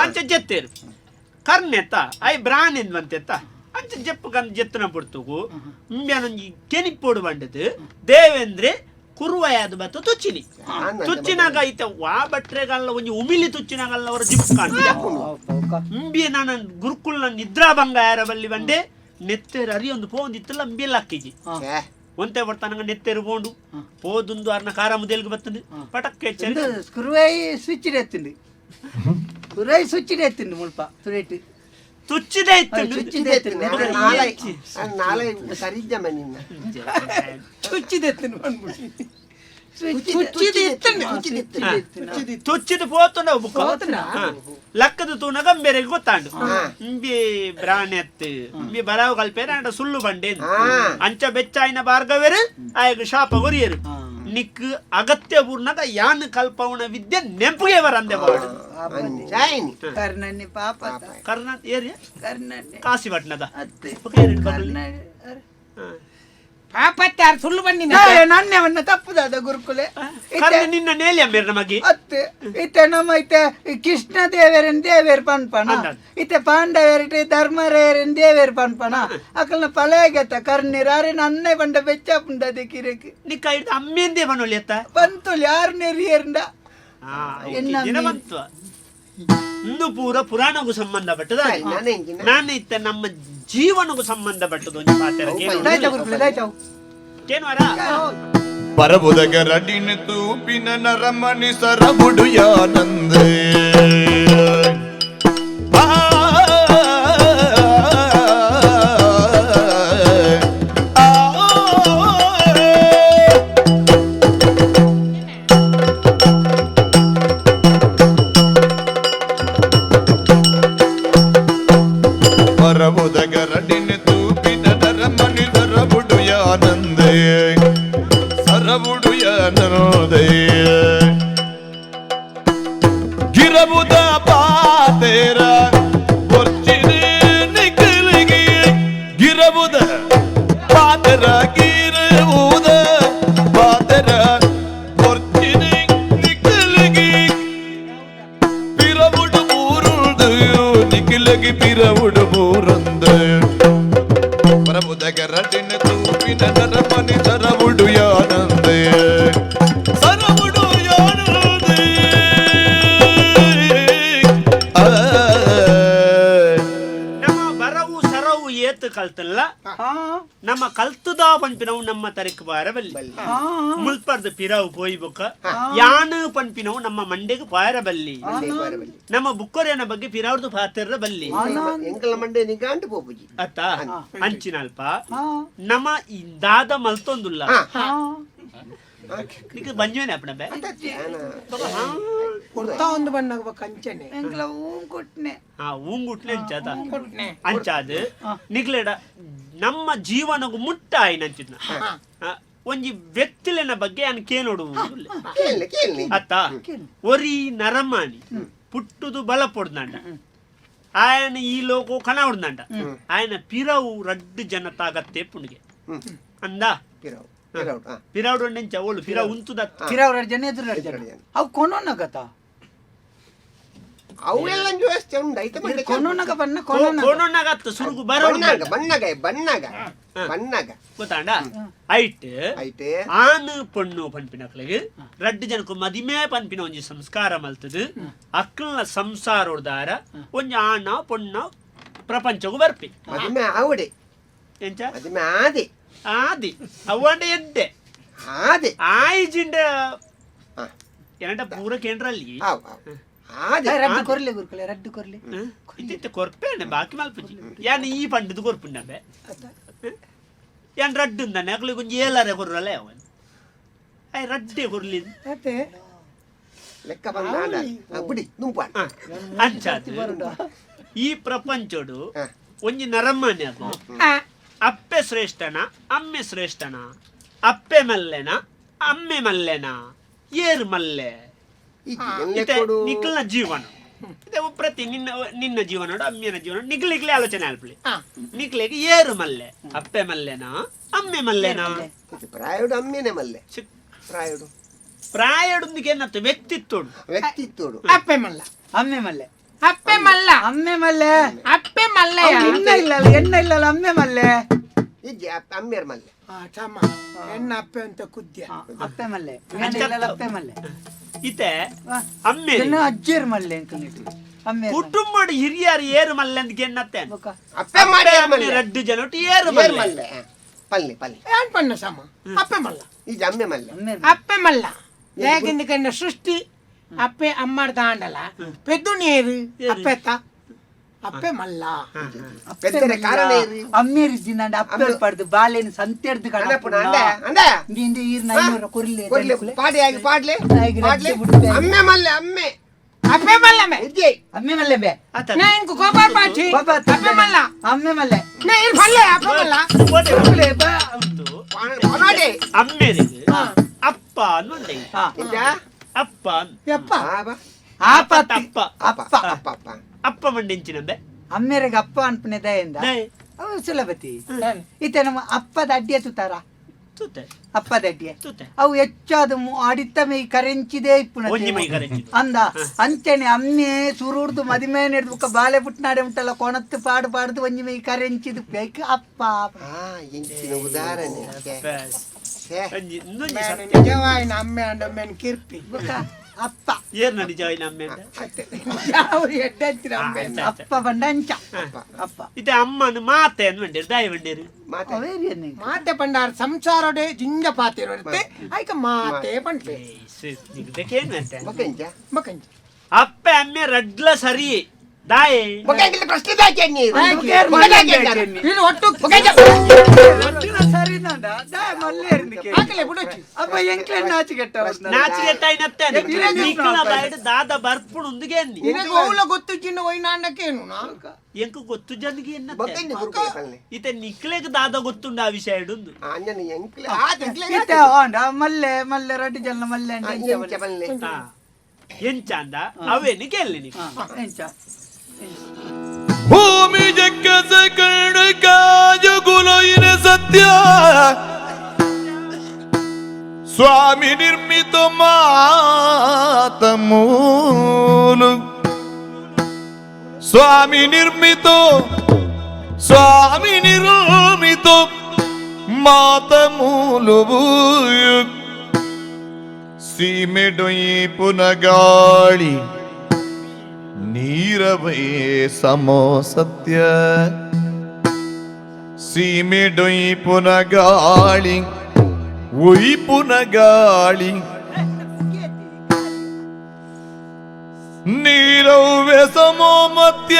[SPEAKER 3] ಅಂಚ ಜತ್ತೇರು ಕರ್ಣೆತ್ತ I ಬ್ರಾಣೆ ಎಂದು ಬಂತೆತ್ತ ಅಂಚ ಜಪ್ಪು ಕಂದು ಜತ್ತನ ಪುಡ್ತುಗು ಇಂಬ್ಯಾನೊಂಜಿ ಕೆನಿಪ್ಪೋಡು ಬಂಡದು ದೇವೇಂದ್ರೆ ಕುರುವಯಾದ ಬತ್ತು ತುಚ್ಚಿನಿ ತುಚ್ಚಿನಾಗ ಐತ ವಾ ಬಟ್ರೆಗಲ್ಲ ಒಂಜಿ ಉಮಿಲಿ ತುಚ್ಚಿನಾಗಲ್ಲ ಅವರ ಜಿಪ್ ಕಾಣ್ತಿದೆ ಇಂಬಿಯ ನಾನು ಗುರುಕುಲ್ನ ನಿದ್ರಾಭಂಗ ಯಾರ ಬಲ್ಲಿ ಬಂಡೆ ನೆತ್ತೆರು ಅರಿ ಒಂದು ಪೋಂದಿತ್ತಲ್ಲ ಅಂಬಿಯಲ್ಲ ಅಕ್ಕಿಜಿ ಒಂತೆ ಬರ್ತಾನಂಗ ನೆತ್ತೆರು ಪೋಂಡು ಪೋದುಂದು ಅರ್ನ ಕಾರ ಮುದೇಲ್ಗೆ ಬತ್ತಂದು ಪಟಕ್ಕೆ
[SPEAKER 1] ಕುರುವಾಯಿ ಸ್ವಿಚ್ ಎತ್ತುಂಡು ಕುರುವಾಯಿ ಸ್ವಿಚ್ ಎತ್ತುಂಡು ಮುಲ್ಪ ತುರೇಟ್
[SPEAKER 3] ತುಚ್ಚಿದೆ
[SPEAKER 1] ತುಚ್ಚಿದೆ
[SPEAKER 5] ನಾಳೆ ಸರಿಜಮ್ಮ ನಿನ್ನ
[SPEAKER 4] ತುಚ್ಚಿದೆ ಬಂದ್ಬಿಡಿ.
[SPEAKER 3] ತುಚ್ಚಿದ ಪೋತುಂಡ ಬುಕ್ಕ ಲಕ್ಕದ ತೂನಗ ಬೇರೆ ಗೊತ್ತಾಂಡು ಇಂಬಿ ಬ್ರಾಣೆತ್ ಇಂಬಿ ಬರಾವು ಕಲ್ಪೇರ ಅಂಡ ಸುಳ್ಳು ಬಂಡೆ ಅಂಚ ಬೆಚ್ಚಾಯಿನ ಭಾರ್ಗವೇರು ಆಯಗ ಶಾಪ ಕೊರಿಯರು ನಿಕ್ ಅಗತ್ಯ ಪೂರ್ಣಗ ಯಾನ್ ಕಲ್ಪವನ ವಿದ್ಯೆ ನೆಂಪುಗೆ ಬರಂದೆ ಬಾಡು
[SPEAKER 1] ಕರ್ಣನೆ ಪಾಪ
[SPEAKER 3] ಕರ್ಣ ಏರಿಯ
[SPEAKER 1] ಕರ್ಣನೆ
[SPEAKER 3] ಕಾಶಿಪಟ್ಟಣದ
[SPEAKER 4] ಪಾಪತ್ತಾರು ಸುಳ್ಳು ಬನ್ನಿ
[SPEAKER 1] ನನ್ನೆವನ್ನ ತಪ್ಪುದಾದ ಗುರುಕುಲೆ
[SPEAKER 3] ನಿನ್ನ ನೇಲಿಯ ಮೇರೆ ನಮಗೆ
[SPEAKER 1] ಅತ್ತೆ ಇತ್ತೆ ನಮ್ಮ ಇತ್ತೆ ಕೃಷ್ಣ ದೇವರನ್ ದೇವೇರ್ ಪನ್ಪಣ ಇತ್ತೆ ಪಾಂಡವೇರಿಟ ಧರ್ಮರೇರನ್ ದೇವೇರ್ ಪನ್ಪಣ ಅಕಲ್ನ ಪಳೆಗೆತ್ತ ಕರ್ನಿರಾರೆ ನನ್ನೆ ಬಂಡ ಬೆಚ್ಚಾಪುಂಡದೆ ಕಿರಕ್
[SPEAKER 3] ನಿಕ್ಕ ಹಿಡ್ದು ಅಮ್ಮೆಂದೇ ಬನ್ನೊಲಿ ಅತ್ತ
[SPEAKER 1] ಬಂತೊಲಿ ಯಾರು ನೆರಿಯೇರಂಡ
[SPEAKER 3] ಬಂತು ಇಂದು ಪೂರ ಪುರಾಣಕ್ಕೂ ಸಂಬಂಧಪಟ್ಟದ ನಾನು ಇತ್ತ ನಮ್ಮ ಜೀವನಕ್ಕೂ ಸಂಬಂಧಪಟ್ಟದ ಒಂದು ಪಾತ್ರ
[SPEAKER 11] ಪರಬುದಗ ರಡಿನ ತೂಪಿನ ನರಮಣಿ ಸರಬುಡು ಯಾನಂದೆ ಪರಬುದಗ ರಡಿನ ತೂಪಿನ ನರಮಣಿ ಸರಬುಡು ಯಾನಂದೆ ಗಿರಬುದ ಪಾತೇರ ನಿಕ್ಕಲಿಗೆ ಗಿರಬುದ ಪಾತೆರ ಗಿರಬುದ ಪಾತೆರ ನಿಕ್ಕಲಿಗೆ ಪಿರವುಡು ಬೂರುಂದು ನಿಕ್ಕಲಿಗೆ ಪಿರವುಡು ಬೂರಂದು ಪರಬುದ ಗರಡಿನ ತೂಪಿನ ನರಮನಿ ಸರವುಡು ಯಾನಂದೆ ಸರವುಡು ಯಾನಂದೆ.
[SPEAKER 3] ನಮ್ಮ ಬರವು ಸರವು ಏತು ಕಲ್ತಲ್ಲ ನಮ್ಮ ಕಲ್ತದ ಪನ್ಪಿನವು ನಮ್ಮ ತರಕ್ ಬಾರಬಲ್ಲಿ ಮುಲ್ಪರ್ದ ಪಿರವು ಪೋಯ್ಬುಕ್ಕ ಯಾನು ಪನ್ಪಿನವು ನಮ್ಮ ಮಂಡೆಗೆ ಪಾರಬಲ್ಲಿ ನಮ್ಮ ಬುಕ್ಕೊರೇನ ಬಗ್ಗೆ ಪಿರವ್ರದ್ದು ಪಾತಿರ ಬಲ್ಲಿ
[SPEAKER 5] ಮಂಡೆ ನಿಗಾಂಡು ಪೋಪುಜಿ
[SPEAKER 3] ಅತ್ತ ಅಂಚಿನಲ್ಪ ನಮ್ಮ ದಾದ ಮಲ್ತೊಂದುಲ್ಲ ನಿಕ್ ಬಂಜುವೇನೆ ಅಪ್ಪಣ ಬೇ
[SPEAKER 4] ಕೊಡ್ತಾ ಒಂದು ಬಣ್ಣ ಕಂಚನೆ
[SPEAKER 1] ಊಂಗುಟ್ನೆ
[SPEAKER 3] ಹಾ ಊಂಗುಟ್ನೆ ಅಂಚಾದ ಅಂಚಾದ ನಿಗ್ಲೇಡ ನಮ್ಮ ಜೀವನಗೂ ಮುಟ್ಟ ಆಯ್ನಂಚಿದ್ನ ಒಂಜಿ ವ್ಯಕ್ತಿಲೆನ ಬಗ್ಗೆ ಅನ್ ಕೇನೋಡು ಅತ್ತ ಒರಿ ನರಮಾನಿ ಪುಟ್ಟುದು ಬಲ ಪೊಡ್ದಂಡ ಆಯನ ಈ ಲೋಕೋ ಕಣ ಹೊಡ್ದಂಡ ಆಯನ ಪಿರವು ರಡ್ಡು ಜನ ತಾಗತ್ತೆ ಪುಣ್ಗೆ ಅಂದ ಪಿರವು ನೆಂಚ ಓಳು ಪಿರವು ಉಂತುದ
[SPEAKER 1] ಪಿರವು ರಡ್ಡು ಜನ ಎದುರು ರಡ್ಡು ಜನ ಅವು ಕೊನೊನಗತ
[SPEAKER 5] ಅವೆಲ್ಲ ವ್ಯವಸ್ಥೆ ಉಂಟು ಐತ
[SPEAKER 1] ಕೊನೊನಗ ಬಣ್ಣ
[SPEAKER 3] ಕೊನೊನಗತ್ತ ಸುರುಗು ಬರೋ
[SPEAKER 5] ಬಣ್ಣಗ ಬಣ್ಣಗ ಬಣ್ಣಗ
[SPEAKER 3] ಗೊತ್ತಾಂಡ ಐಟ್
[SPEAKER 5] ಐಟ್
[SPEAKER 3] ಆನು ಪೊಣ್ಣು ಪನ್ಪಿನಕ್ಲೆಗ್ ರಡ್ಡು ಜನಕು ಮದಿಮೆ ಪನ್ಪಿನ ಒಂಜಿ ಸಂಸ್ಕಾರ ಮಲ್ತದು ಅಕ್ಕಲ್ನ ಸಂಸಾರೋದಾರ ಒಂಜಿ ಆಣ ಪೊಣ್ಣ ಪ್ರಪಂಚಗೂ ಬರ್ಪಿ
[SPEAKER 5] ಮದಿಮೆ ಆವಡೆ
[SPEAKER 3] ಎಂಚ
[SPEAKER 5] ಮದಿಮೆ ಆದಿ
[SPEAKER 3] ಆದಿ ಅವಾಂಡ ಎಡ್ಡೆ
[SPEAKER 5] ಆದಿ
[SPEAKER 3] ಆಯ್ಜಿಂಡ ಏನಂಟ ಪೂರ ಕೇಂದ್ರಲ್ಲಿ
[SPEAKER 1] ರಡ್ಡು ಕೊರ್ಲೆ ಗುರುಕುಲೆ ರಡ್ಡು ಕೊರ್ಲೆ
[SPEAKER 3] ಇತ್ತಿತ್ತೆ ಕೊರ್ಪೇನೆ ಬಾಕಿ ಮಲ್ಪುಜಿ ಯಾನ್ ಈ ಪಂಡದು ಕೊರ್ಪುಂಡಬೆ ಯಾನ್ ರಡ್ಡು ಅಂದಾನೆ ಅಕ್ಲೆ ಕೊಂಚ ಏಲಾರೆ ಕೊರ್ರಲ್ಲ ಅವನ್ I ರಡ್ಡೆ ಕೊರ್ಲಿ
[SPEAKER 4] ಅತ್ತೆ
[SPEAKER 5] ಲೆಕ್ಕ ಬಂದ ಬಿಡಿ ನುಂಪ
[SPEAKER 3] ಅಂಚಾದ ಈ ಪ್ರಪಂಚಡು ಒಂಜಿ ನರಮಾನ್ಯ ಅಪ್ಪೆ ಶ್ರೇಷ್ಠನ ಅಮ್ಮೆ ಶ್ರೇಷ್ಠನ ಅಪ್ಪೆ ಮಲ್ಲೆನ ಅಮ್ಮೆ ಮಲ್ಲೆನ ಏರ್ ಮಲ್ಲೆ ನಿಖಲ್ನ ಜೀವನ ಪ್ರತಿ ನಿನ್ನ ನಿನ್ನ ಜೀವನ ಅಮ್ಮಿನ ಜೀವನ ನಿಕ್ಲಿಕ್ಲೆ ಆಲೋಚನೆ ಆಲ್ಪಳಿ ನಿಕ್ಲಿಗೆ ಏರು ಮಲ್ಲೆ ಅಪ್ಪೆ ಮಲ್ಲೆನಾ ಅಮ್ಮೆ ಮಲ್ಲೆನಾ
[SPEAKER 5] ಪ್ರಾಯೋಡು ಅಮ್ಮೆನೆ ಮಲ್ಲೆ ಪ್ರಾಯೋಡು
[SPEAKER 3] ಪ್ರಾಯೋಡೊಂದಿಗೆ ಏನತ್ತು ವ್ಯಕ್ತಿತ್ವಡು
[SPEAKER 5] ವ್ಯಕ್ತಿತ್ವಡು
[SPEAKER 4] ಅಪ್ಪೆ ಮಲ್ಲ
[SPEAKER 1] ಅಮ್ಮೆ ಮಲ್ಲೆ
[SPEAKER 4] ಅಪ್ಪೆ ಮಲ್ಲ
[SPEAKER 1] ಅಮ್ಮೆ ಮಲ್ಲೆ
[SPEAKER 4] ಅಪ್ಪೆ ಮಲ್ಲೆ
[SPEAKER 1] ಎಣ್ಣ ಇಲ್ಲ ಎಣ್ಣ ಇಲ್ಲ ಅಮ್ಮೆ ಮಲ್ಲೆ
[SPEAKER 5] ಇಜ್ಜಿ ಅಮ್ಮೆರ್ ಮಲ್ಲೆ
[SPEAKER 4] ಚಮ್ಮ ಎಣ್ಣ ಅಪ್ಪೆ ಅಂತ ಕುದ್ಯ
[SPEAKER 1] ಅಪ್ಪೆ ಮಲ್ಲೆ ಅಪ್ಪೆ ಮಲ್ಲೆ
[SPEAKER 3] ಇತ್ತೆ ಅಮ್ಮೆ
[SPEAKER 1] ಅಜ್ಜೇರ್ ಮಲ್ಲೆ ಅಂತ ಅಮ್ಮೆ
[SPEAKER 3] ಕುಟುಂಬದ ಹಿರಿಯರು ಏರು ಮಲ್ಲೆ ಅಂತ ಗೆನ್ನತ್ತೆ
[SPEAKER 5] ಅಪ್ಪೆ ಮಾಡಿ
[SPEAKER 3] ರಡ್ಡು ಜನ ಏರು ಮಲ್ಲೆ
[SPEAKER 5] ಪಲ್ಲೆ ಪಲ್ಲೆ
[SPEAKER 4] ಏನ್ ಪಣ್ಣ ಸಮ ಅಪ್ಪೆ ಮಲ್ಲ
[SPEAKER 5] ಈಗ ಅಮ್ಮೆ ಮಲ್ಲೆ
[SPEAKER 4] ಅಪ್ಪೆ ಮಲ್ಲ ಯಾಕೆಂದ ಸೃಷ್ಟಿ ಅಪ್ಪೆ ಅಮ್ಮಾರ್ ದಾಂಡಲ ಪೆದ್ದು ನೀರು ಅಪ್ಪೆತ್ತ ಅಪ್ಪೆ ಮಲ್ಲ.
[SPEAKER 5] ಪೆದ್ದೆರೆ ಕಾರಣ ಏರಿ?
[SPEAKER 1] ಅಮ್ಮೇರಿ ಜಿನ್ನಾಂಡ ಅಪ್ಪೆ ಪಡ್ದು ಬಾಲೆನ್ ಸಂತೆಡ್ದು
[SPEAKER 5] ಕಣಪುನ ಅಂದೆ ಅಂದೆ
[SPEAKER 1] ಇಂದ ಈರ್ನ 500 ಕೊರ್ಲೆ.
[SPEAKER 5] ಕೊರ್ಲೆ ಪಾಡಿ ಆಗಿ ಪಾಡ್ಲೆ
[SPEAKER 1] ಆಗಿ
[SPEAKER 5] ಪಾಡ್ಲೆ.
[SPEAKER 1] ರಜ್ಜೆ ಬಿಡ್ತೆ.
[SPEAKER 5] ಅಮ್ಮೆ ಮಲ್ಲೆ ಅಮ್ಮೆ
[SPEAKER 4] ಅಪ್ಪೆ ಮಲ್ಲಮೆ.
[SPEAKER 5] ಇಜ್ಜಿ.
[SPEAKER 1] ಅಮ್ಮೆ ಮಲ್ಲೆ ಬೆ.
[SPEAKER 4] ನಾ ಇಂಕು ಕೋಪಾರ್ ಪಾಚಿ. ಅಪ್ಪೆ ಮಲ್ಲ.
[SPEAKER 1] ಅಮ್ಮೆ ಮಲ್ಲೆ.
[SPEAKER 4] ನಾ ಇರ್ ಫಲ್ಲೆ ಅಪ್ಪೆ ಮಲ್ಲ.
[SPEAKER 1] ಕೊರ್ಲೆ ಬಾ.
[SPEAKER 5] ಪನಾಡೆ.
[SPEAKER 3] ಅಮ್ಮೇರಿಗೆ ಅಪ್ಪ ಅನ್ನೊಂಡೆ.
[SPEAKER 5] ಇಂಚ?
[SPEAKER 3] ಅಪ್ಪ ಅಂದ್.
[SPEAKER 4] ಯಪ್ಪ.
[SPEAKER 5] ಆ ಬಾ.
[SPEAKER 1] ಆಪತ್ತಿ.
[SPEAKER 3] ಅಪ್ಪ.
[SPEAKER 1] ಅಪ್ಪ.
[SPEAKER 5] ಅಪ್ಪ ಅಪ್ಪ.
[SPEAKER 3] ಅಪ್ಪ ಮಂಡಿಂಚಿನಂಬೆ.
[SPEAKER 1] ಅಮ್ಮೇರಿಗೆ ಅಪ್ಪ ಅನ್ಪನೆ ದಯಿಂದ
[SPEAKER 3] ದಯೆ.
[SPEAKER 1] ಅವು ಸುಲಭತಿ ಇತ್ತೆ ನಮ್ಮ ಅಪ್ಪದ ಅಡ್ಡಿಯ ತುತಾರ.
[SPEAKER 3] ತೂತೆ.
[SPEAKER 1] ಅಪ್ಪದ ಅಡ್ಡಿಯ
[SPEAKER 3] ತೂತೆ.
[SPEAKER 1] ಅವು ಹೆಚ್ಚಾದ ಅಡಿತ್ತ ಮೈ ಕರೆಂಚಿದೆ ಇಪ್ಪುನ
[SPEAKER 3] ಒಂಜಿ ಮೈ ಕರೆಂಚಿದೆ.
[SPEAKER 1] ಅಂದ ಅಂಚನೆ ಅಮ್ಮೆ ಸುರುಡ್ದು ಮದಿಮೆ ನಡೆದು ಬುಕ್ಕ ಬಾಲೆ ಪುಟ್ಟನಾಡೆ ಉಂಟಲ್ಲ ಕೊಣತ್ತು ಪಾಡು ಪಾಡ್ದು ಒಂಜಿ ಮೈ ಕರೆಂಚಿದು ಬೇಕ್ ಅಪ್ಪ.
[SPEAKER 5] ಆ ಇಂಚಿನ ಉದಾಹರಣೆ ಛೇ.
[SPEAKER 3] ಒಂಜಿ ಇನ್ನೊಂಜಿ
[SPEAKER 4] ಮೇನ್
[SPEAKER 3] ಸತ್ಯ.
[SPEAKER 4] ನಿಜವಾಯಿನ ಅಮ್ಮೆ ಅಂಡ ಮೇನ್ ಕಿರ್ಪಿ.
[SPEAKER 1] ಬುಕ್ಕ ಅಪ್ಪ.
[SPEAKER 3] ಏರ್ನ ನಿಜವಾಯಿನ ಅಮ್ಮೆ ಅಂಡ?
[SPEAKER 4] ಯಾವ ಎಡ್ಡಂಚಿನ ಅಮ್ಮೆ ಅಂಡ.
[SPEAKER 1] ಅಪ್ಪ ಬಂಡ ಅಂಚ ಅಪ್ಪ.
[SPEAKER 3] ಇತ್ತೆ ಅಮ್ಮನ ಮಾತೆ ಅಂದ್ ಬಂಡೇರು ದಾಯ ಬಂಡೇರು.
[SPEAKER 5] ಮಾತೆ.
[SPEAKER 1] ಅವೇರಿಯನ್ನೇ.
[SPEAKER 4] ಮಾತೆ ಪಂಡಾರ್ ಸಂಸಾರಡೆ ಜಿಂಜ ಪಾತಿರೋಡೆ ಐಕ ಮಾತೆ ಪಂಡ್ಪೆ.
[SPEAKER 3] ನಿಗ್ದಕ್ಕೇನು ಅಂತೆ?
[SPEAKER 5] ಬೊಕ್ಕ ಇಂಚ?
[SPEAKER 4] ಬೊಕಂಚ.
[SPEAKER 3] ಅಪ್ಪೆ ಅಮ್ಮೆ ರಡ್ಲ ಸರಿ ದಾಯೆ.
[SPEAKER 5] ಬೊಕ್ಕ ಇಂಚಿನ ಪ್ರಶ್ನೆ ದಾಕೆ ನೀರು?
[SPEAKER 1] ಬೊಕ್ಕ
[SPEAKER 5] ಬೊಕ್ಕ ದಾಕೆ ಅಂತಾರೆ?
[SPEAKER 4] ಇದು ಒಟ್ಟು
[SPEAKER 5] ಬೊಕ್ಕ ಇಂಚ?
[SPEAKER 1] ಒಟ್ಟಿನ ಸರಿ ನಂಡ ದಾಯ ಮಲ್ಲೆ ಇರ್ನಿಕೆ.
[SPEAKER 4] ಹಾಕಲೆ ಬಿಡೋಚಿ.
[SPEAKER 1] ಅಪ್ಪ ಎಂಕ್ಲೆ ನಾಚಿಗೆಟ್ಟ.
[SPEAKER 3] ನಾಚಿಗೆಟ್ಟಾಯಿನತ್ತೆ.
[SPEAKER 1] ಎಂಕ್ಲೆ
[SPEAKER 3] ನಿಕ್ಲ ಬಾಯ್ಡ್ ದಾದ ಬರ್ಪುಣು ಉಂದುಗೆ ಅನ್ನಿ.
[SPEAKER 4] ನಿನಗೆ ಓಲ ಗೊತ್ತು ಚಿನ್ನ ಒಯ್ನಾಂಡಕ್ಕೇನು ನಾ?
[SPEAKER 3] ಎಂಕು ಗೊತ್ತು ಜನಗೆ
[SPEAKER 5] ಬೊಕ್ಕ
[SPEAKER 3] ಎನ್ನತ್ತೆ.
[SPEAKER 5] ಇಂಚ ಗುರುಕುಲ ಪಲ್ಲೆ.
[SPEAKER 3] ಇತ್ತೆ ನಿಕ್ಲೆಗ್ ದಾದ ಗೊತ್ತುಂಡು ಆ ವಿಷಯ ಇಡುಂದು.
[SPEAKER 5] ಆ, ಅಂಜನ ಎಂಕ್ಲೆ ಆ ಎಂಕ್ಲೆ
[SPEAKER 1] ಇತ್ತೆ ಆಂಡ ಮಲ್ಲೆ ಮಲ್ಲೆ ರಡ್ಡು ಜನ ಮಲ್ಲೆ ಅಂಡ ಇಂಚ
[SPEAKER 5] ಎಂಚ ಪಲ್ಲೆ?
[SPEAKER 3] ಹಾ. ಎಂಚ ಅಂದ ಅವೇನು ಕೇಳಿ ನಿಕ್.
[SPEAKER 1] ಎಂಚ?
[SPEAKER 11] ಭೂಮಿ ಜಕ್ಕಸ ಕರ್ಣ ಕಾಜುಗುಲೊಯಿನ ಸತ್ಯ ಸ್ವಾಮಿ ನಿರ್ಮಿತ ಮಾತಮೂಲು ಸ್ವಾಮಿ ನಿರ್ಮಿತ ಸ್ವಾಮಿ ನಿರ್ಮಿತ ಮಾತಮೂಲು ಸೀಮೆಡೊಯಿ ಪುನಗಾಳಿ ನೀರವೇ ಸಮೋ ಸತ್ಯ ಸೀಮೆಡೊಯ್ ಪುನಗಾಳಿ ಉಯ್ ಪುನಗಾಳಿ ನೀರವ್ವೆ ಸಮೋ ಮತ್ಯ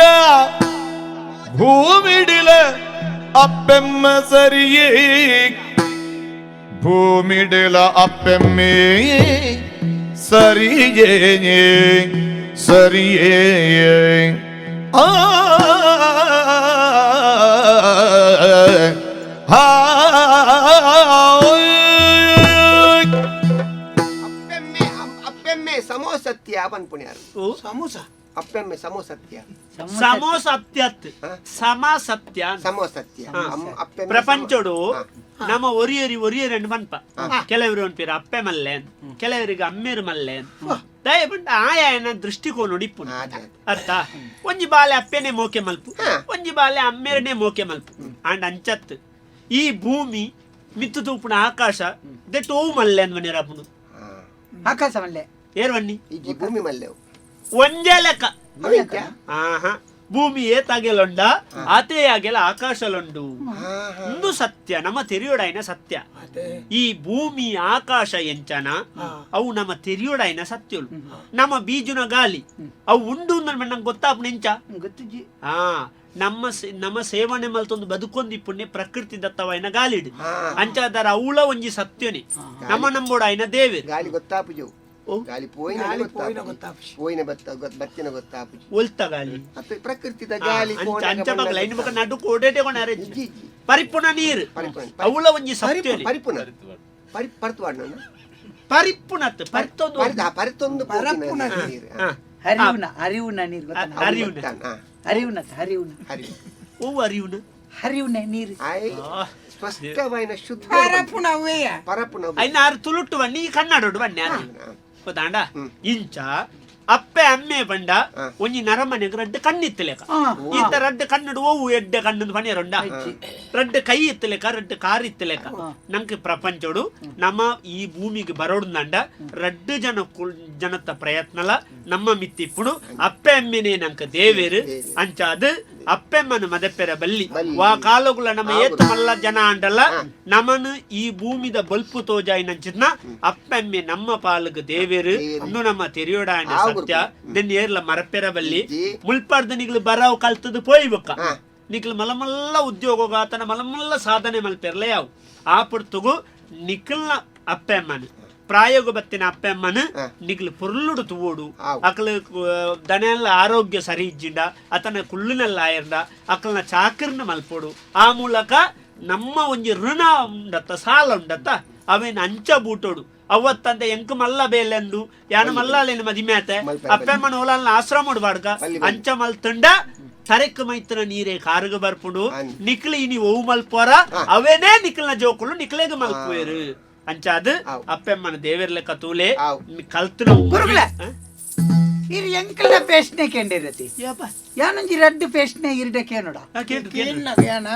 [SPEAKER 11] ಭೂಮಿಡಿಲ ಅಪ್ಪೆಮ್ಮ ಸರಿಯೇ ಭೂಮಿಡಿಲ ಅಪ್ಪೆಮ್ಮೆ ಸರಿಯೇ ಸರಿಯೇ ಆ ಆ
[SPEAKER 5] ಅಪ್ಪೆಮ್ಮೆ ಅಪ್ಪೆಮ್ಮೆ ಸಮೋ ಸತ್ಯ ಪನ್ಪುಣ್ಯಾರು.
[SPEAKER 4] ಸಮೋಸ.
[SPEAKER 5] ಅಪ್ಪೆಮ್ಮೆ ಸಮೋ ಸತ್ಯ.
[SPEAKER 3] ಸಮೋ ಸತ್ಯತ್ ಸಮ ಸತ್ಯ ಅಂದ್.
[SPEAKER 5] ಸಮೋ ಸತ್ಯ.
[SPEAKER 3] ಹಾ.
[SPEAKER 5] ಅಪ್ಪೆಮ್ಮೆ
[SPEAKER 3] ಪ್ರಪಂಚೋಡು
[SPEAKER 5] ಹಾ.
[SPEAKER 3] ನಮ್ಮ ಒರಿಯರಿ ಒರಿಯರಿ ಅಂಡ್ ಪನ್ಪ ಕೆಲವರು ಅನ್ಪೀರ ಅಪ್ಪೆ ಮಲ್ಲೆ ಅಂದ್, ಕೆಲವರಿಗೆ ಅಮ್ಮೇರು ಮಲ್ಲೆ ಅಂದ್. ದಯಪಂಡ ಆಯಾಯನ ದೃಷ್ಟಿಕೋನ ಇಪ್ಪುನು.
[SPEAKER 5] ಅದೇ, ಅದೇ.
[SPEAKER 3] ಅರ್ಥ ಒಂಜಿ ಬಾಲೆ ಅಪ್ಪೆನೆ ಮೋಕೆ ಮಲ್ಪು
[SPEAKER 5] ಹಾ.
[SPEAKER 3] ಒಂಜಿ ಬಾಲೆ ಅಮ್ಮೇರನೆ ಮೋಕೆ ಮಲ್ಪು ಅಂಡ್ ಅಂಚತ್ ಈ ಭೂಮಿ ಮಿತ್ತು ತೂಪುನ ಆಕಾಶ ದೆಟ್ಟು ಓವು ಮಲ್ಲೆ ಅಂದ್ ಅಪ್ಪುನು.
[SPEAKER 1] ಆಕಾಶ ಮಲ್ಲೆ.
[SPEAKER 3] ಏರ್ವಣ್ಣಿ
[SPEAKER 5] ಈ ಭೂಮಿ ಮಲ್ಲೆವು.
[SPEAKER 3] ಒಂಜೇ ಲೆಕ್ಕ.
[SPEAKER 5] ಅವೆಂಚ?
[SPEAKER 3] ಆಹಾ ಭೂಮಿ ಏತಾಗೆಲೊಂಡ ಆತೇ ಆಗೆಲ ಆಕಾಶಲೊಂಡು ಇಂದು ಸತ್ಯ ನಮ್ಮ ತೆರಿಯೋಡಾಯಿನ ಸತ್ಯ. ಈ ಭೂಮಿ ಆಕಾಶ ಎಂಚನ ಅವು ನಮ್ಮ ತೆರಿಯೋಡಾಯಿನ ಸತ್ಯಲು. ನಮ್ಮ ಬೀಜುನ ಗಾಲಿ ಅವು ಉಂಡು ಅಂದ್ ನಂಗೆ ಗೊತ್ತಾಪುನ ಎಂಚ?
[SPEAKER 1] ಗೊತ್ತುಜಿ.
[SPEAKER 3] ಆ ನಮ್ಮ ಸೇವನೆ ಮಲ್ತೊಂದು ಬದುಕೊಂದಿ ಪುಣ್ಯ ಪ್ರಕೃತಿ ದತ್ತವಾಯಿನ ಗಾಲಿಡು ಅಂಚಾದರ ಅವುಳ ಒಂಜಿ ಸತ್ಯನೇ ನಮ್ಮ ನಂಬೋಡಾಯಿನ ದೇವೇರು.
[SPEAKER 5] ಗಾಳಿ ಗೊತ್ತಾಪುಜು. ಗಾಳಿ ಪೋಯಿನ
[SPEAKER 4] ಗಾಳಿ ಪೋಯಿನ
[SPEAKER 5] ಗೊತ್ತಾಪುಜಿ. ಪೋಯಿನ ಬತ್ತ ಬತ್ತಿನ ಗೊತ್ತಾಪುಜಿ.
[SPEAKER 3] ಒಲ್ತ ಗಾಲಿ
[SPEAKER 5] ಅತ್ತ ಪ್ರಕೃತಿದ ಗಾಳಿ
[SPEAKER 3] ಅಂಚ
[SPEAKER 5] ಪೋನಾಗ
[SPEAKER 3] ಅಂಚ
[SPEAKER 5] ಬಣ್ಣದ
[SPEAKER 3] ಬಗ್ಲ ಇನ್ನು ಬೊಕ ನಡು ಕೋಡೇಟೆ ಕೊನಾರೆ
[SPEAKER 5] ಇಜ್ಜಿ, ಇಜ್ಜಿ.
[SPEAKER 3] ಪರಿಪುಣ ನೀರು
[SPEAKER 5] ಪರಿಪುಣ.
[SPEAKER 3] ಅವುಳ ಒಂಜಿ ಸತ್ಯನೇ.
[SPEAKER 5] ಪರಿಪುಣ ಪರಿ ಪರ್ತುವಾಡ್ನ
[SPEAKER 3] ಪರಿಪುಣತ್ ಪರಿತೊಂದು
[SPEAKER 5] ಪರಿತೊಂದು
[SPEAKER 4] ಪರಪ್ಪುನ
[SPEAKER 5] ನೀರು.
[SPEAKER 3] ಹಾ.
[SPEAKER 1] ಹರಿವುನ ಹರಿವುನ ನೀರು ಗೊತ್ತಾ?
[SPEAKER 3] ಹರಿವುನ.
[SPEAKER 1] ಹರಿವುನ ಹರಿವುನ.
[SPEAKER 5] ಹರಿವು.
[SPEAKER 3] ಓ ಹರಿವುನ.
[SPEAKER 1] ಹರಿವುನ ನೀರು.
[SPEAKER 5] ಆಯ್ ಸ್ಪಷ್ಟವಾಯಿನ ಶುದ್ಧ
[SPEAKER 4] ಪರಪ್ಪುನ ಅವ್ವೇಯ.
[SPEAKER 5] ಪರಪ್ಪುನ
[SPEAKER 3] ಐನ ಆರು ತುಳುಟ್ಟು ಬನ್ನಿ ಈ ಕನ್ನಡೊಡು ಬನ್ನಿ ಆರು. ಗೊತ್ತಾಂಡ ಇಂಚ ಅಪ್ಪೆ ಅಮ್ಮೆ ಬಂಡ ಒಂಜಿ ನರಮನೆಗ್ ರಡ್ಡ್ ಕಣ್ಣಿತ್ತಲೇಕ ಈತ ರಡ್ಡ್ ಕಣ್ಣಡು ಓವು ಎಡ್ಡೆ ಕಣ್ಣು ಪಣಿಯರುಂಡ ರಡ್ಡ್ ಕೈ ಇತ್ತಲೇಕ ರಡ್ಡ್ ಕಾರ್ ಇತ್ತಲೇಕ ನಂಗೆ ಪ್ರಪಂಚೋಡು ನಮ್ಮ ಈ ಭೂಮಿಗೆ ಬರೋಡ್ನಂಡ ರಡ್ಡ್ ಜನ ಜನತ ಪ್ರಯತ್ನಲ ನಮ್ಮ ಮಿತ್ತಿಪ್ಪುಡು ಅಪ್ಪೆ ಅಮ್ಮೆನೆ ನಂಕ ದೇವೇರು ಅಂಚಾದ ಅಪ್ಪೆಮ್ಮನ ಮದಪ್ಪೆರ ಬಲ್ಲಿ ವಾ ಕಾಲಗುಲ ನಮ್ಮ ಏತ್ ಮಲ್ಲ ಜನ ಅಂಡಲ್ಲ ನಮನು ಈ ಭೂಮಿದ ಬಲ್ಪು ತೋಜಾಯಿನಂಚಿನ ಅಪ್ಪೆಮ್ಮೆ ನಮ್ಮ ಪಾಲುಗು ದೇವೇರು ಇನ್ನು ನಮ್ಮ ತೆರಿಯೋಡಾಯನ ಸತ್ಯ then ಏರ್ಲ ಮರಪೆರ ಬಲ್ಲಿ ಮುಲ್ಪಾರ್ದ ನಿಗ್ಲು ಬರಾವ್ ಕಲ್ತದು ಪೋಯ್ಬಕ್ಕ ನಿಕ್ಲು ಮಲಮಲ್ಲ ಉದ್ಯೋಗ ಆತನ ಮಲಮಲ್ಲ ಸಾಧನೆ ಮಲ್ಪೆರ್ಲ ಯಾವು ಆ ಪುರ್ತುಗು ನಿಖಲ್ನ ಅಪ್ಪೆಮ್ಮನ ಪ್ರಾಯೋಗ ಬತ್ತಿನ ಅಪ್ಪೆಮ್ಮನ ನಿಕ್ಲು ಪೊರ್ಲುಡು ತುವೋಡು ಅಕಲು ದನೆಲ್ಲ ಆರೋಗ್ಯ ಸರಿ ಇಜ್ಜಿಂಡ ಆತನ ಕುಳ್ಳುನೆಲ್ಲ ಆಯರ್ದ ಅಕಲ್ನ ಚಾಕರ್ನ ಮಲ್ಪೋಡು ಆ ಮೂಲಕ ನಮ್ಮ ಒಂಜಿ ಋಣ ಉಂಡತ್ತ ಸಾಲ ಉಂಡತ್ತ ಅವೇನ ಅಂಚ ಬೂಟೋಡು ಅವತ್ತಂತೆ ಎಂಕ್ ಮಲ್ಲ ಬೇಲೆಂದು ಯಾನ ಮಲ್ಲಾಲೇನು ಮದಿಮೇತೆ ಅಪ್ಪೆಮ್ಮನ ಓಲಲ್ನ ಆಶ್ರಮ ಬಾಡ್ಗ ಅಂಚ ಮಲ್ತುಂಡ ತರೆಕ್ ಮೈತನ ನೀರೇ ಕಾರುಗ ಬರ್ಪುಂಡು ನಿಕ್ಲು ಇನಿ ಓವು ಮಲ್ಪೋರ ಅವೇನೇ ನಿಕ್ಲ್ನ ಜೋಕುಲು ನಿಕ್ಲೇಗ ಮಲ್ಪುವೇರು ಅಂಚಾದ ಅಪ್ಪೆಮ್ಮನ ದೇವೆರ್ಲೆ ಕತೂಲೆ ಕಲ್ತನ
[SPEAKER 1] ಗುರುಗಳೇ ಇರು ಎಂಕಲ್ನ ಪೇಸ್ಟ್ನೆ ಕೇಂಡಿರತಿ ಯಾನೊಂಜಿ ರಡ್ಡು ಪೇಸ್ಟ್ನೆ ಇರ್ಡ ಕೇನೋಡ
[SPEAKER 4] ಯಾನ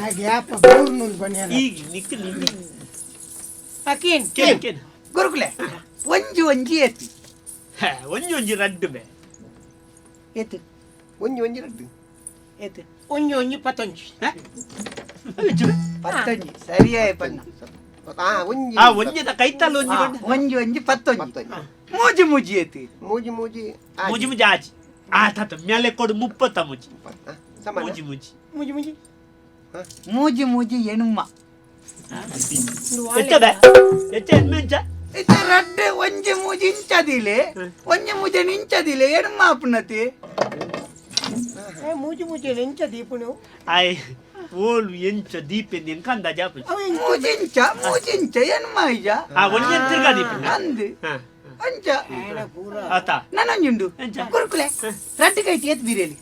[SPEAKER 4] ಹಾಗೆ ಅಪ್ಪ ಬೂರ್ನುಂದು ಬನ್ನಿ
[SPEAKER 3] ಈಗ ನಿಕ್
[SPEAKER 4] ಅಕೇನ್
[SPEAKER 3] ಕೇನ್ ಕೇನ್
[SPEAKER 1] ಗುರುಕುಲೆ ಒಂಜಿ ಒಂಜಿ ಏತಿ
[SPEAKER 3] ಒಂಜಿ ಒಂಜಿ ರಡ್ಡು ಬೇ
[SPEAKER 1] ಏತು
[SPEAKER 5] ಒಂಜಿ ಒಂಜಿ ರಡ್ಡು
[SPEAKER 1] ಏತು
[SPEAKER 4] ಒಂಜಿ ಒಂಜಿ ಪತ್ತೊಂಜಿ
[SPEAKER 1] ಪತ್ತೊಂಜಿ ಸರಿಯಾಯ ಪಣ್ಣ
[SPEAKER 5] ಒಂಜಿ
[SPEAKER 3] ಆ ಒಂಜಿದ ಕೈತಲ್ಲ ಒಂಜಿ
[SPEAKER 1] ಒಂಜಿ ಒಂಜಿ ಪತ್ತೊಂಜಿ ಮೂಜಿ ಮೂಜಿ ಏತಿ
[SPEAKER 5] ಮೂಜಿ ಮೂಜಿ
[SPEAKER 3] ಮೂಜಿ ಮೂಜಿ ಆಜಿ ಆ ತಾತ ಮೇಲೆ ಕೊಡು ಮುಪ್ಪತ್ತ ಮೂಜಿ ಮೂಜಿ ಮೂಜಿ
[SPEAKER 4] ಮೂಜಿ ಮೂಜಿ
[SPEAKER 1] ಮೂಜಿ ಮೂಜಿ ಎಣುಮ್ಮ
[SPEAKER 3] ಎಚ್ಚದ ಎಚ್ಚ ಎನ್ಮೆಂಚ
[SPEAKER 1] ಇತ್ತ ರಡ್ಡು ಒಂಜಿ ಮೂಜಿ ಇಂಚದಿಲೆ ಒಂಜಿ ಮೂಜಿ ಇಂಚದಿಲೆ ಎಣುಮ್ಮ ಅಪ್ಪನತಿ
[SPEAKER 4] ಮೂಜಿ ಮೂಜಿ ಎಂಚ ದೀಪುನು
[SPEAKER 3] ಆಯ್ ಓಲು ಎಂಚ ದೀಪೆಂದು ಎಂಕ ಅಂದಾಜ
[SPEAKER 1] ಮೂಜಿಂಚ ಮೂಜಿಂಚ ಎಣ್ಮ ಇಜ
[SPEAKER 3] ಆ ಒಂಜಿ ತಿರ್ಗಾ ದೀಪ
[SPEAKER 1] ಅಂದು ಅಂಚ
[SPEAKER 3] ಆತ
[SPEAKER 1] ನಾನೊಂಜುಂಡು ಗುರುಕುಲೆ ರಡ್ಡು ಕೈಟ್ ಏತ್ ಬೀರೇಲಿ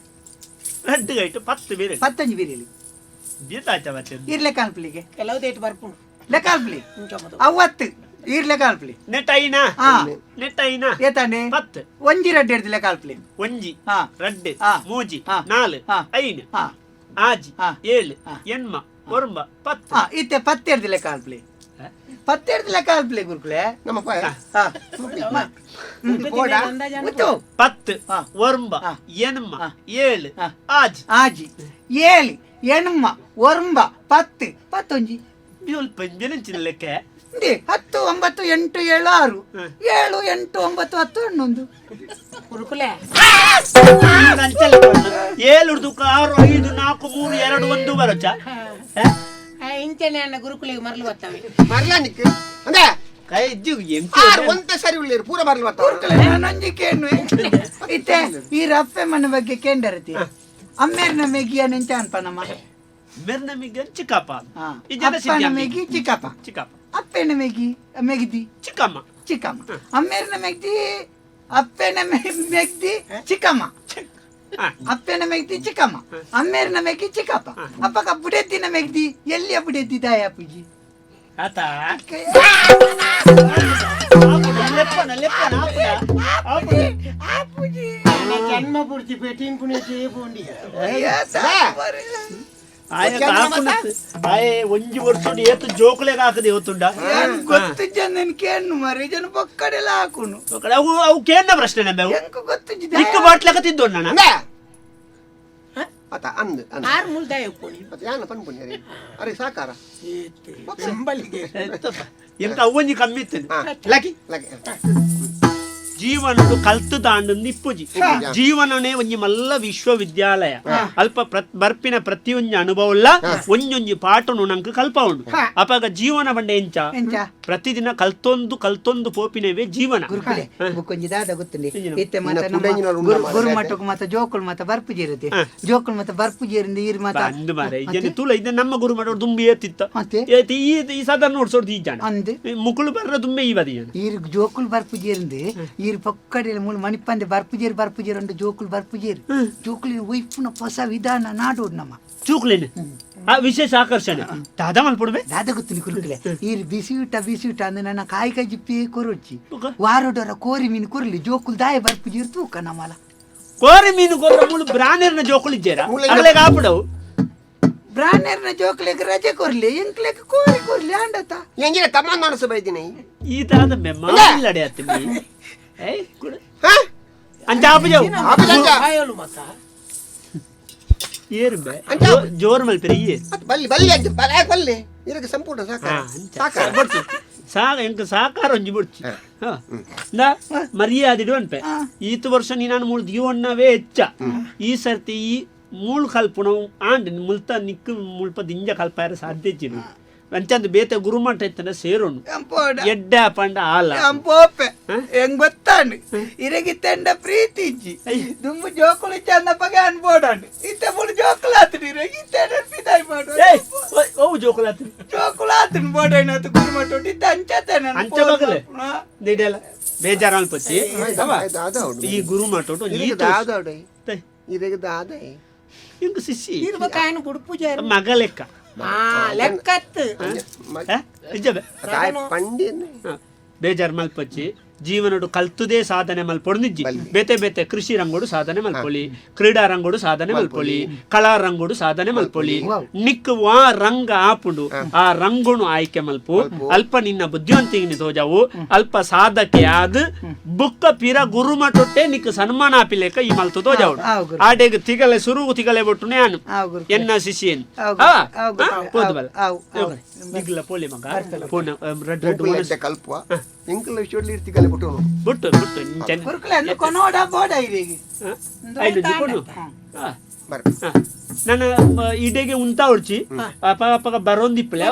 [SPEAKER 3] ರಡ್ಡು ಕೈಟ್ 10 ಬೀರೇಲಿ
[SPEAKER 1] ಪತ್ತೊಂಜಿ ಬೀರೇಲಿ
[SPEAKER 3] ದೀತಾಚ ಬತ್ತೆ
[SPEAKER 1] ಇರ್ಲೆ ಕಾನ್ಪ್ಲಿಗೆ
[SPEAKER 4] ಕೆಲವು ದೇಟ್ ಬರ್ಪುಂಡು
[SPEAKER 1] ಲೆಕ್ಕಾಲ್ಪ್ಲಿ ಅವತ್ತು ಇರ್ಲೆ ಕಾಲ್ಪ್ಲಿ
[SPEAKER 3] ನೆಟ್ಟೈನಾ ನೆಟ್ಟೈನಾ
[SPEAKER 1] ಏತಾನೆ
[SPEAKER 3] 10
[SPEAKER 1] ಒಂಜಿ ರಡ್ಡು ಎಡ್ದು ಲೆಕ್ಕಾಲ್ಪ್ಲಿ
[SPEAKER 3] ಒಂಜಿ ರಡ್ಡು ಮೂಜಿ ನಾಲು ಐನು ಆಜಿ ಏಳು ಎಣ್ಮ ಒರಂಬ 10
[SPEAKER 1] ಇತ್ತೆ 10 ಎಡ್ದು ಲೆಕ್ಕಾಲ್ಪ್ಲಿ 10 ಎಡ್ದು ಲೆಕ್ಕಾಲ್ಪ್ಲಿ ಗುರುಕುಲೆ
[SPEAKER 5] ನಮ್ಮ
[SPEAKER 3] 10 ಒರಂಬ ಎಣ್ಮ ಏಳು ಆಜಿ
[SPEAKER 1] ಆಜಿ ಏಳು ಎಣ್ಮ ಒರಂಬ 10 ಪತ್ತೊಂಜಿ
[SPEAKER 3] ಲೆಕ್ಕ
[SPEAKER 1] 10 9 8 7 6 7 8 9 10 11
[SPEAKER 4] ಗುರುಕುಲೆ
[SPEAKER 3] 7 6 5 4 3 2 1 ಬರೋಚ
[SPEAKER 4] ಇಂಚನೆ ಅಣ್ಣ ಗುರುಕುಲೆಗೆ ಮರಳು ಬರ್ತವೆ
[SPEAKER 5] ಮರಲ ನಿಕ್ ಅಂದೆ
[SPEAKER 3] ಕೈ ಇಜ್ಜು
[SPEAKER 5] ಆರು ಒಂತ ಸರಿ ಉಳ್ಳೇರು ಪೂರ ಮರಳು ಬರ್ತವೆ
[SPEAKER 1] ನಾನೊಂಜಿ ಕೇನ್ವೆ ಇತ್ತೆ ಈ ರಪ್ಪೆ ಮನ ಬಗ್ಗೆ ಕೇಂಡರತಿ ಅಮ್ಮೇರ್ನ ಮೆಗಿಯ ನೆಂಚ ಅನ್ಪನಮ್ಮ
[SPEAKER 3] ಮೆರ್ನ ಮೆಗಿ ಚಿಕ್ಕಪ್ಪ
[SPEAKER 1] ಅಪ್ಪನ ಮೆಗಿ ಚಿಕ್ಕಪ್ಪ
[SPEAKER 3] ಚಿಕ್ಕಪ್ಪ
[SPEAKER 1] ಅಪ್ಪನ ಮೆಗಿ ಮೆಗ್ದಿ
[SPEAKER 3] ಚಿಕ್ಕಮ್ಮ
[SPEAKER 1] ಚಿಕ್ಕಮ್ಮ ಅಮ್ಮೇರ್ನ ಮೆಗ್ದಿ ಅಪ್ಪನ ಮೆಗ್ದಿ ಚಿಕ್ಕಮ್ಮ ಅಪ್ಪನ ಮೆಗ್ದಿ ಚಿಕ್ಕಮ್ಮ ಅಮ್ಮೇರ್ನ ಮೆಗ್ಗಿ ಚಿಕ್ಕಪ್ಪ ಅಪ್ಪಕ ಬುಡೆದ್ದಿನ ಮೆಗ್ದಿ ಎಲ್ಲಿಯ ಬುಡೆದ್ದಿ ದಾಯ ಪೂಜಿ
[SPEAKER 3] ಆತ
[SPEAKER 4] ಜನ್ಮ ಪೂರ್ತಿ ಪೇಟಿಂಗ್ ಪುಣೆ ಪೂಂಡಿ
[SPEAKER 3] ಆಯೆ ಒಂಜಿ ವರ್ಷ ಏತು ಜೋಕುಲೆಗ್ ಹಾಕದೆ ಇವತ್ತುಂಡ
[SPEAKER 1] ಗೊತ್ತು ಜನ ಕೇಣ್ಣು ಮರೆ ಜನ ಪೊಕ್ಕಡೆಲ್ಲ ಹಾಕುನು
[SPEAKER 3] ಅವು ಅವು ಕೇಣ್ಣ ಪ್ರಶ್ನೆ ನಂಬೆ
[SPEAKER 1] ಎಂಕು ಗೊತ್ತು
[SPEAKER 3] ದಿಕ್ಕು ಬಾಟ್ಲಕ ತಿದ್ದೋಣ ನಾನು
[SPEAKER 5] ಆತ ಅಂದು
[SPEAKER 4] ಆರು ಮುಲ್ದಾಯ ಪೋಣಿ
[SPEAKER 5] ಯಾನ ಪನ್ಪುನಿ ಅರೆ ಅರೆ ಸಾಕಾರ
[SPEAKER 3] ಎಂತ ಅವ್ವಂಜಿ ಕಮ್ಮಿ ಇತ್ತು
[SPEAKER 5] ಲಕ್ಕಿ ಲಕ್ಕಿ
[SPEAKER 3] ಜೀವನಡು ಕಲ್ತು ದಾಂಡು ನಿಪ್ಪುಜಿ ಜೀವನನೇ ಒಂಜಿ ಮಲ್ಲ ವಿಶ್ವವಿದ್ಯಾಲಯ ಅಲ್ಪ ಬರ್ಪಿನ ಪ್ರತಿಯೊಂಜಿ ಅನುಭವಲ್ಲ ಒಂಜೊಂಜಿ ಪಾಠನು ನಂಗೆ ಕಲ್ಪ ಉಂಡು ಅಪಾಗ ಜೀವನ ಬಂಡೆ ಎಂಚ ಪ್ರತಿದಿನ ಕಲ್ತೊಂದು ಕಲ್ತೊಂದು ಪೋಪಿನವೇ ಜೀವನ
[SPEAKER 1] ಗುರುಕುಲೆ ಬುಕ್ಕೊಂಜಿ ದಾದ ಗೊತ್ತುಂಡಿ ಇತ್ತೆ ಮಾತ ಗುರುಮಠಕ್ಕೆ ಮಾತ ಜೋಕುಲ್ ಮಾತ ಬರ್ಪುಜಿ ಇರುತ್ತೆ ಜೋಕುಲ್ ಮಾತ ಬರ್ಪುಜಿ ಇರಿಂದ ಈರ್ ಮಾತ
[SPEAKER 3] ಅಂದು ಮಾರೆ ಇಜನೆ ತೂಲ ಇದೆ ನಮ್ಮ ಗುರುಮಠ ದುಂಬಿ ಏತಿತ್ತ ಏತಿ ಈ ಸಾಧಾರಣ ನೋಡ್ಸೋದು ಈ ಜನ ಮುಕುಳು ಬರ್ರ ದುಂಬೆ ಈ ಬದಿ
[SPEAKER 1] ಈರ್ ಜೋಕುಲ್ ಬರ್ಪುಜಿ ಇರಿಂದ ಈರ್ ಪೊಕ್ಕಡೆ ಮೂಲು ಮಣಿಪಂದೆ ಬರ್ಪುಜೇರು ಬರ್ಪುಜೇರು ಅಂಡು ಜೋಕುಲ್ ಬರ್ಪುಜೇರು ಜೋಕುಲಿನ ಒಯ್ಪುನ ಹೊಸ ವಿಧಾನ ನಾಡೋಡು ನಮ್ಮ
[SPEAKER 3] ಜೋಕುಲಿನ ಆ ವಿಶೇಷ ಆಕರ್ಷಣೆ ದಾದ ಮಲ್ಪುಡುವೆ
[SPEAKER 1] ದಾದ ಗೊತ್ತಿನಿ ಕುರುಕುಲೆ ಈರ್ ಬಿಸಿ ಊಟ ಬಿಸಿ ಊಟ ಅಂದ್ರೆ ನನ್ನ ಕಾಯಿ ಕೈ ಜಿಪ್ಪಿ ಕೊರೊಚ್ಚಿ ವಾರೋಡರ ಕೋರಿ ಮೀನು ಕೊರಲಿ ಜೋಕುಲ್ ದಾಯ ಬರ್ಪುಜೇರು ತೂಕ ನಮ್ಮಲ
[SPEAKER 3] ಕೋರಿ ಮೀನು ಕೊರ್ರ ಮೂಲು ಬ್ರಾನೇರ್ನ ಜೋಕುಲ್ ಇಜ್ಜೇರ ಅಗಲೆಗ್ ಆಪುಡವು
[SPEAKER 1] ಬ್ರಾನೇರ್ನ ಜೋಕುಲೆಗ್ ರಜೆ ಕೊರ್ಲಿ ಎಂಕ್ಲೆಗ್ ಕೋರಿ ಕೊರ್ಲಿ ಅಂಡತ
[SPEAKER 5] ಎಂಜಿನ ತಮ್ಮ ನಡಸ ಬೈದಿನಿ
[SPEAKER 3] ಈ ತರದ ಮೆಮ್ಮಾಡಿ ಅತ್ತಿ ಅಂಚ ಆಪುಜವು ಏರು ಬೆ ಜೋರ್ ಮಲ್ಪೆರೆ ಏರು
[SPEAKER 5] ಬಲ್ಲಿ ಬಲ್ಲಿ ಅಂಚ ಬಲ ಬಲ್ಲಿ ಇರಕ್ಕೆ ಸಂಪೂರ್ಣ ಸಾಕಾರ ಸಾಕಾರ
[SPEAKER 3] ಬೊಡ್ಚಿ ಸಾಕ ಎಂಕ್ ಸಾಕಾರ ಒಂಜಿ ಬೊಡ್ಚಿ ನಾ ಮರ್ಯಾದಿಡು ಅನ್ಪೆ ಈತ ವರ್ಷ ನೀನು ಮೂಳು ದಿವಣ್ಣವೇ ಹೆಚ್ಚ ಈ ಸರ್ತಿ ಈ ಮೂಳು ಕಲ್ಪುಣ ಆಂಡ್ ಮುಲ್ತ ನಿಕ್ಕು ಮುಲ್ಪ ದಿಂಜ ಕಲ್ಪಾರ ಸಾಧ್ಯ ಇಜ್ಜಿನು ಅಂಚಂದು ಬೇತೆ ಗುರುಮಠ ಇತ್ತಂಡ ಸೇರೋನು ಎಡ್ಡ ಪಂಡ ಆಲ
[SPEAKER 1] ಪೋಪೆ ಹೆಂಗ್ ಗೊತ್ತಾಂಡ್ ಇರಗಿತ್ತೆಂಡ ಪ್ರೀತಿ ಇಜ್ಜಿ ದುಂಬು ಜೋಕುಲು ಚಂದಪ್ಪಗೆ ಅನ್ಬೋಡಂಡ್ ಇತ್ತೆ ಮುಳು ಜೋಕುಲಾತ್ರಿ ಇರಗಿತ್ತೆಂಡ ಪಿದಾಯ್ ಮಾಡು
[SPEAKER 3] ಓ ಜೋಕುಲಾತ್ರಿ
[SPEAKER 1] ಜೋಕುಲಾತ್ರಿ ಬೋಡಣ್ಣ ಗುರುಮಠ ಇತ್ತೆ ಅಂಚತೆ
[SPEAKER 3] ಅಂಚ ಮಗಲೆ ದಿಡೆಲ್ಲ ಬೇಜಾರು ಅನ್ಪಚ್ಚಿ ಈ ಗುರುಮಠ
[SPEAKER 5] ಇರಗೆ ದಾದ
[SPEAKER 3] ಇಂಕ್ ಸಿಸಿ
[SPEAKER 4] ಬುಡ್ಪು ಜಾರು
[SPEAKER 3] ಮಗ ಲೆಕ್ಕ
[SPEAKER 4] ಲೆಕ್ಕತ್ತು
[SPEAKER 3] ಬೇಜಾರ್ ಮಲ್ಪಚ್ಚಿ ಜೀವನಡು ಕಲ್ತುದೇ ಸಾಧನೆ ಮಲ್ಪೊಡ್ನಿಜ್ಜಿ ಬೇತೆ ಬೇತೆ ಕೃಷಿ ರಂಗೋಡು ಸಾಧನೆ ಮಲ್ಪೊಳಿ ಕ್ರೀಡಾ ರಂಗೋಡು ಸಾಧನೆ ಮಲ್ಪೊಳಿ ಕಲಾ ರಂಗೋಡು ಸಾಧನೆ ಮಲ್ಪೊಳಿ ನಿಕ್ ವಾ ರಂಗ ಆಪುಂಡು ಆ ರಂಗುಣು ಆಯ್ಕೆ ಮಲ್ಪು ಅಲ್ಪ ನಿನ್ನ ಬುದ್ಧಿವಂತಿಗೆ ತೋಜಾವು ಅಲ್ಪ ಸಾಧಕೆ ಆದ್ ಬುಕ್ಕ ಪಿರ ಗುರುಮಠೊಟ್ಟೆ ನಿಕ್ ಸನ್ಮಾನ ಆಪಿಲೇಕ ಈ ಮಲ್ತು ತೋಜಾವು ಆಡೆಗ್ ತಿಗಲೆ ಸುರುಗು ತಿಗಲೆ ಬೊಟ್ಟುನೆ ಆನು ಎನ್ನ ಶಿಷ್ಯನ್ ಪೋದು ಬಲ ನಿಗ್ಲ ಪೋಲಿ ಮಗ ಪೋನ ರೆಡ್ ರೆಡ್
[SPEAKER 5] ಕಲ್ಪುವ ಎಂಕಲ್ ವಿಷಯದಲ್ಲಿ ಇರ್ತಿಗಲೆ ಬಿಟ್ಟು
[SPEAKER 3] ಬಿಟ್ಟು ಬಿಟ್ಟು
[SPEAKER 1] ಗುರುಕುಲೆ ಅಂದು ಕೊನೋಡ ಬೋಡ ಇರಿಗೆ
[SPEAKER 3] ನನ್ನ ಇಡೆಗೆ ಉಂತ ಉಡ್ಚಿ ಅಪ್ಪ ಅಪ್ಪಗ ಬರೋಂದಿಪ್ಪಲೆ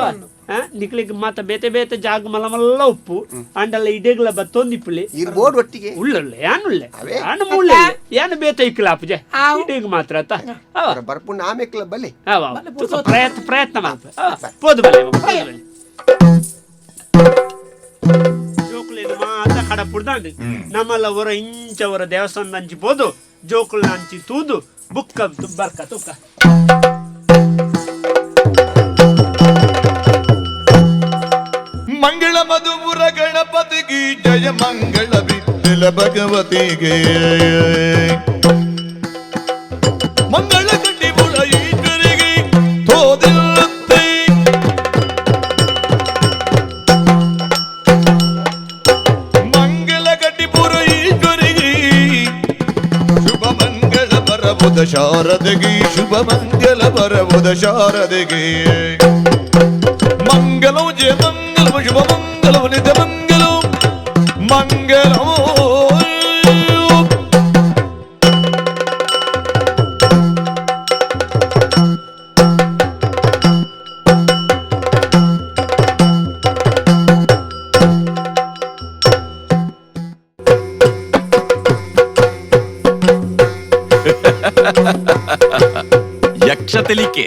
[SPEAKER 3] ನಿಕ್ಲಿಗೆ ಮಾತ ಬೇತೆ ಬೇತೆ ಜಾಗ ಮಲ್ಲ ಮಲ್ಲ ಉಪ್ಪು ಅಂಡಲ್ಲ ಇಡೆಗ್ಲ ಬತ್ತೊಂದಿಪ್ಪಲೆ
[SPEAKER 5] ಬೋರ್ಡ್ ಒಟ್ಟಿಗೆ
[SPEAKER 3] ಉಳ್ಳುಳ್ಳೆ ಯಾನುಳ್ಳೆ ಯಾನು ಮುಳ್ಳೆ ಯಾನು ಬೇತೆ ಇಕ್ಕಲ ಅಪ್ಪಜೆ ಇಡೆಗ್ ಮಾತ್ರ ಅತ್ತ
[SPEAKER 5] ಬರ್ಪುಂಡು ಆಮೇಕ್ಲ ಬಲೆ
[SPEAKER 3] ಪ್ರಯತ್ನ ಪ್ರಯತ್ನ ಮಾಲ್ಪ ಪೋದು ಬಲೆ ಪೋದು ಬಲೆ ಜೋಕುಲೇನು ಮಾತ ಕಡ ಪುಡ್ದಾಂಡು ನಮ್ಮಲ್ಲ ಹೊರ ಇಂಚ ಹೊರ ದೇವಸ್ಥಾನದ ಅಂಚಿ ಪೋದು ಜೋಕುಲ್ನ ಅಂಚಿ ತೂದು ಬುಕ್ಕ ಬರ್ಕ ತುಕ್ಕ
[SPEAKER 11] ಮಂಗಳ ಮಧುಪುರ ಗಣಪತಿಗೆ ಜಯ ಮಂಗಳ ವಿಠಲ ಭಗವತಿಗೆ ಮಂಗಳ ಕಟ್ಟಿಪುರ ಈಶ್ವರಿಗೆ ತೋದಿಲ್ಲತ್ತೆ ಮಂಗಳ ಕಟ್ಟಿಪುರ ಈಶ್ವರಿಗೆ ಶುಭ ಮಂಗಳ ಬರಬುದ ಶಾರದೆಗೆ ಶುಭ ಮಂಗಳ ಬರಬುದ ಶಾರದೆಗೆ ಮಂಗಲಂ ಜಯ ಮಂಗಲಂ ಶುಭ ಮಂಗಲಂ ನಿತ್ಯ ಮಂಗಲಂ ಮಂಗಲಂ.
[SPEAKER 2] ಯಕ್ಷ ತೆಲಿಕೆ.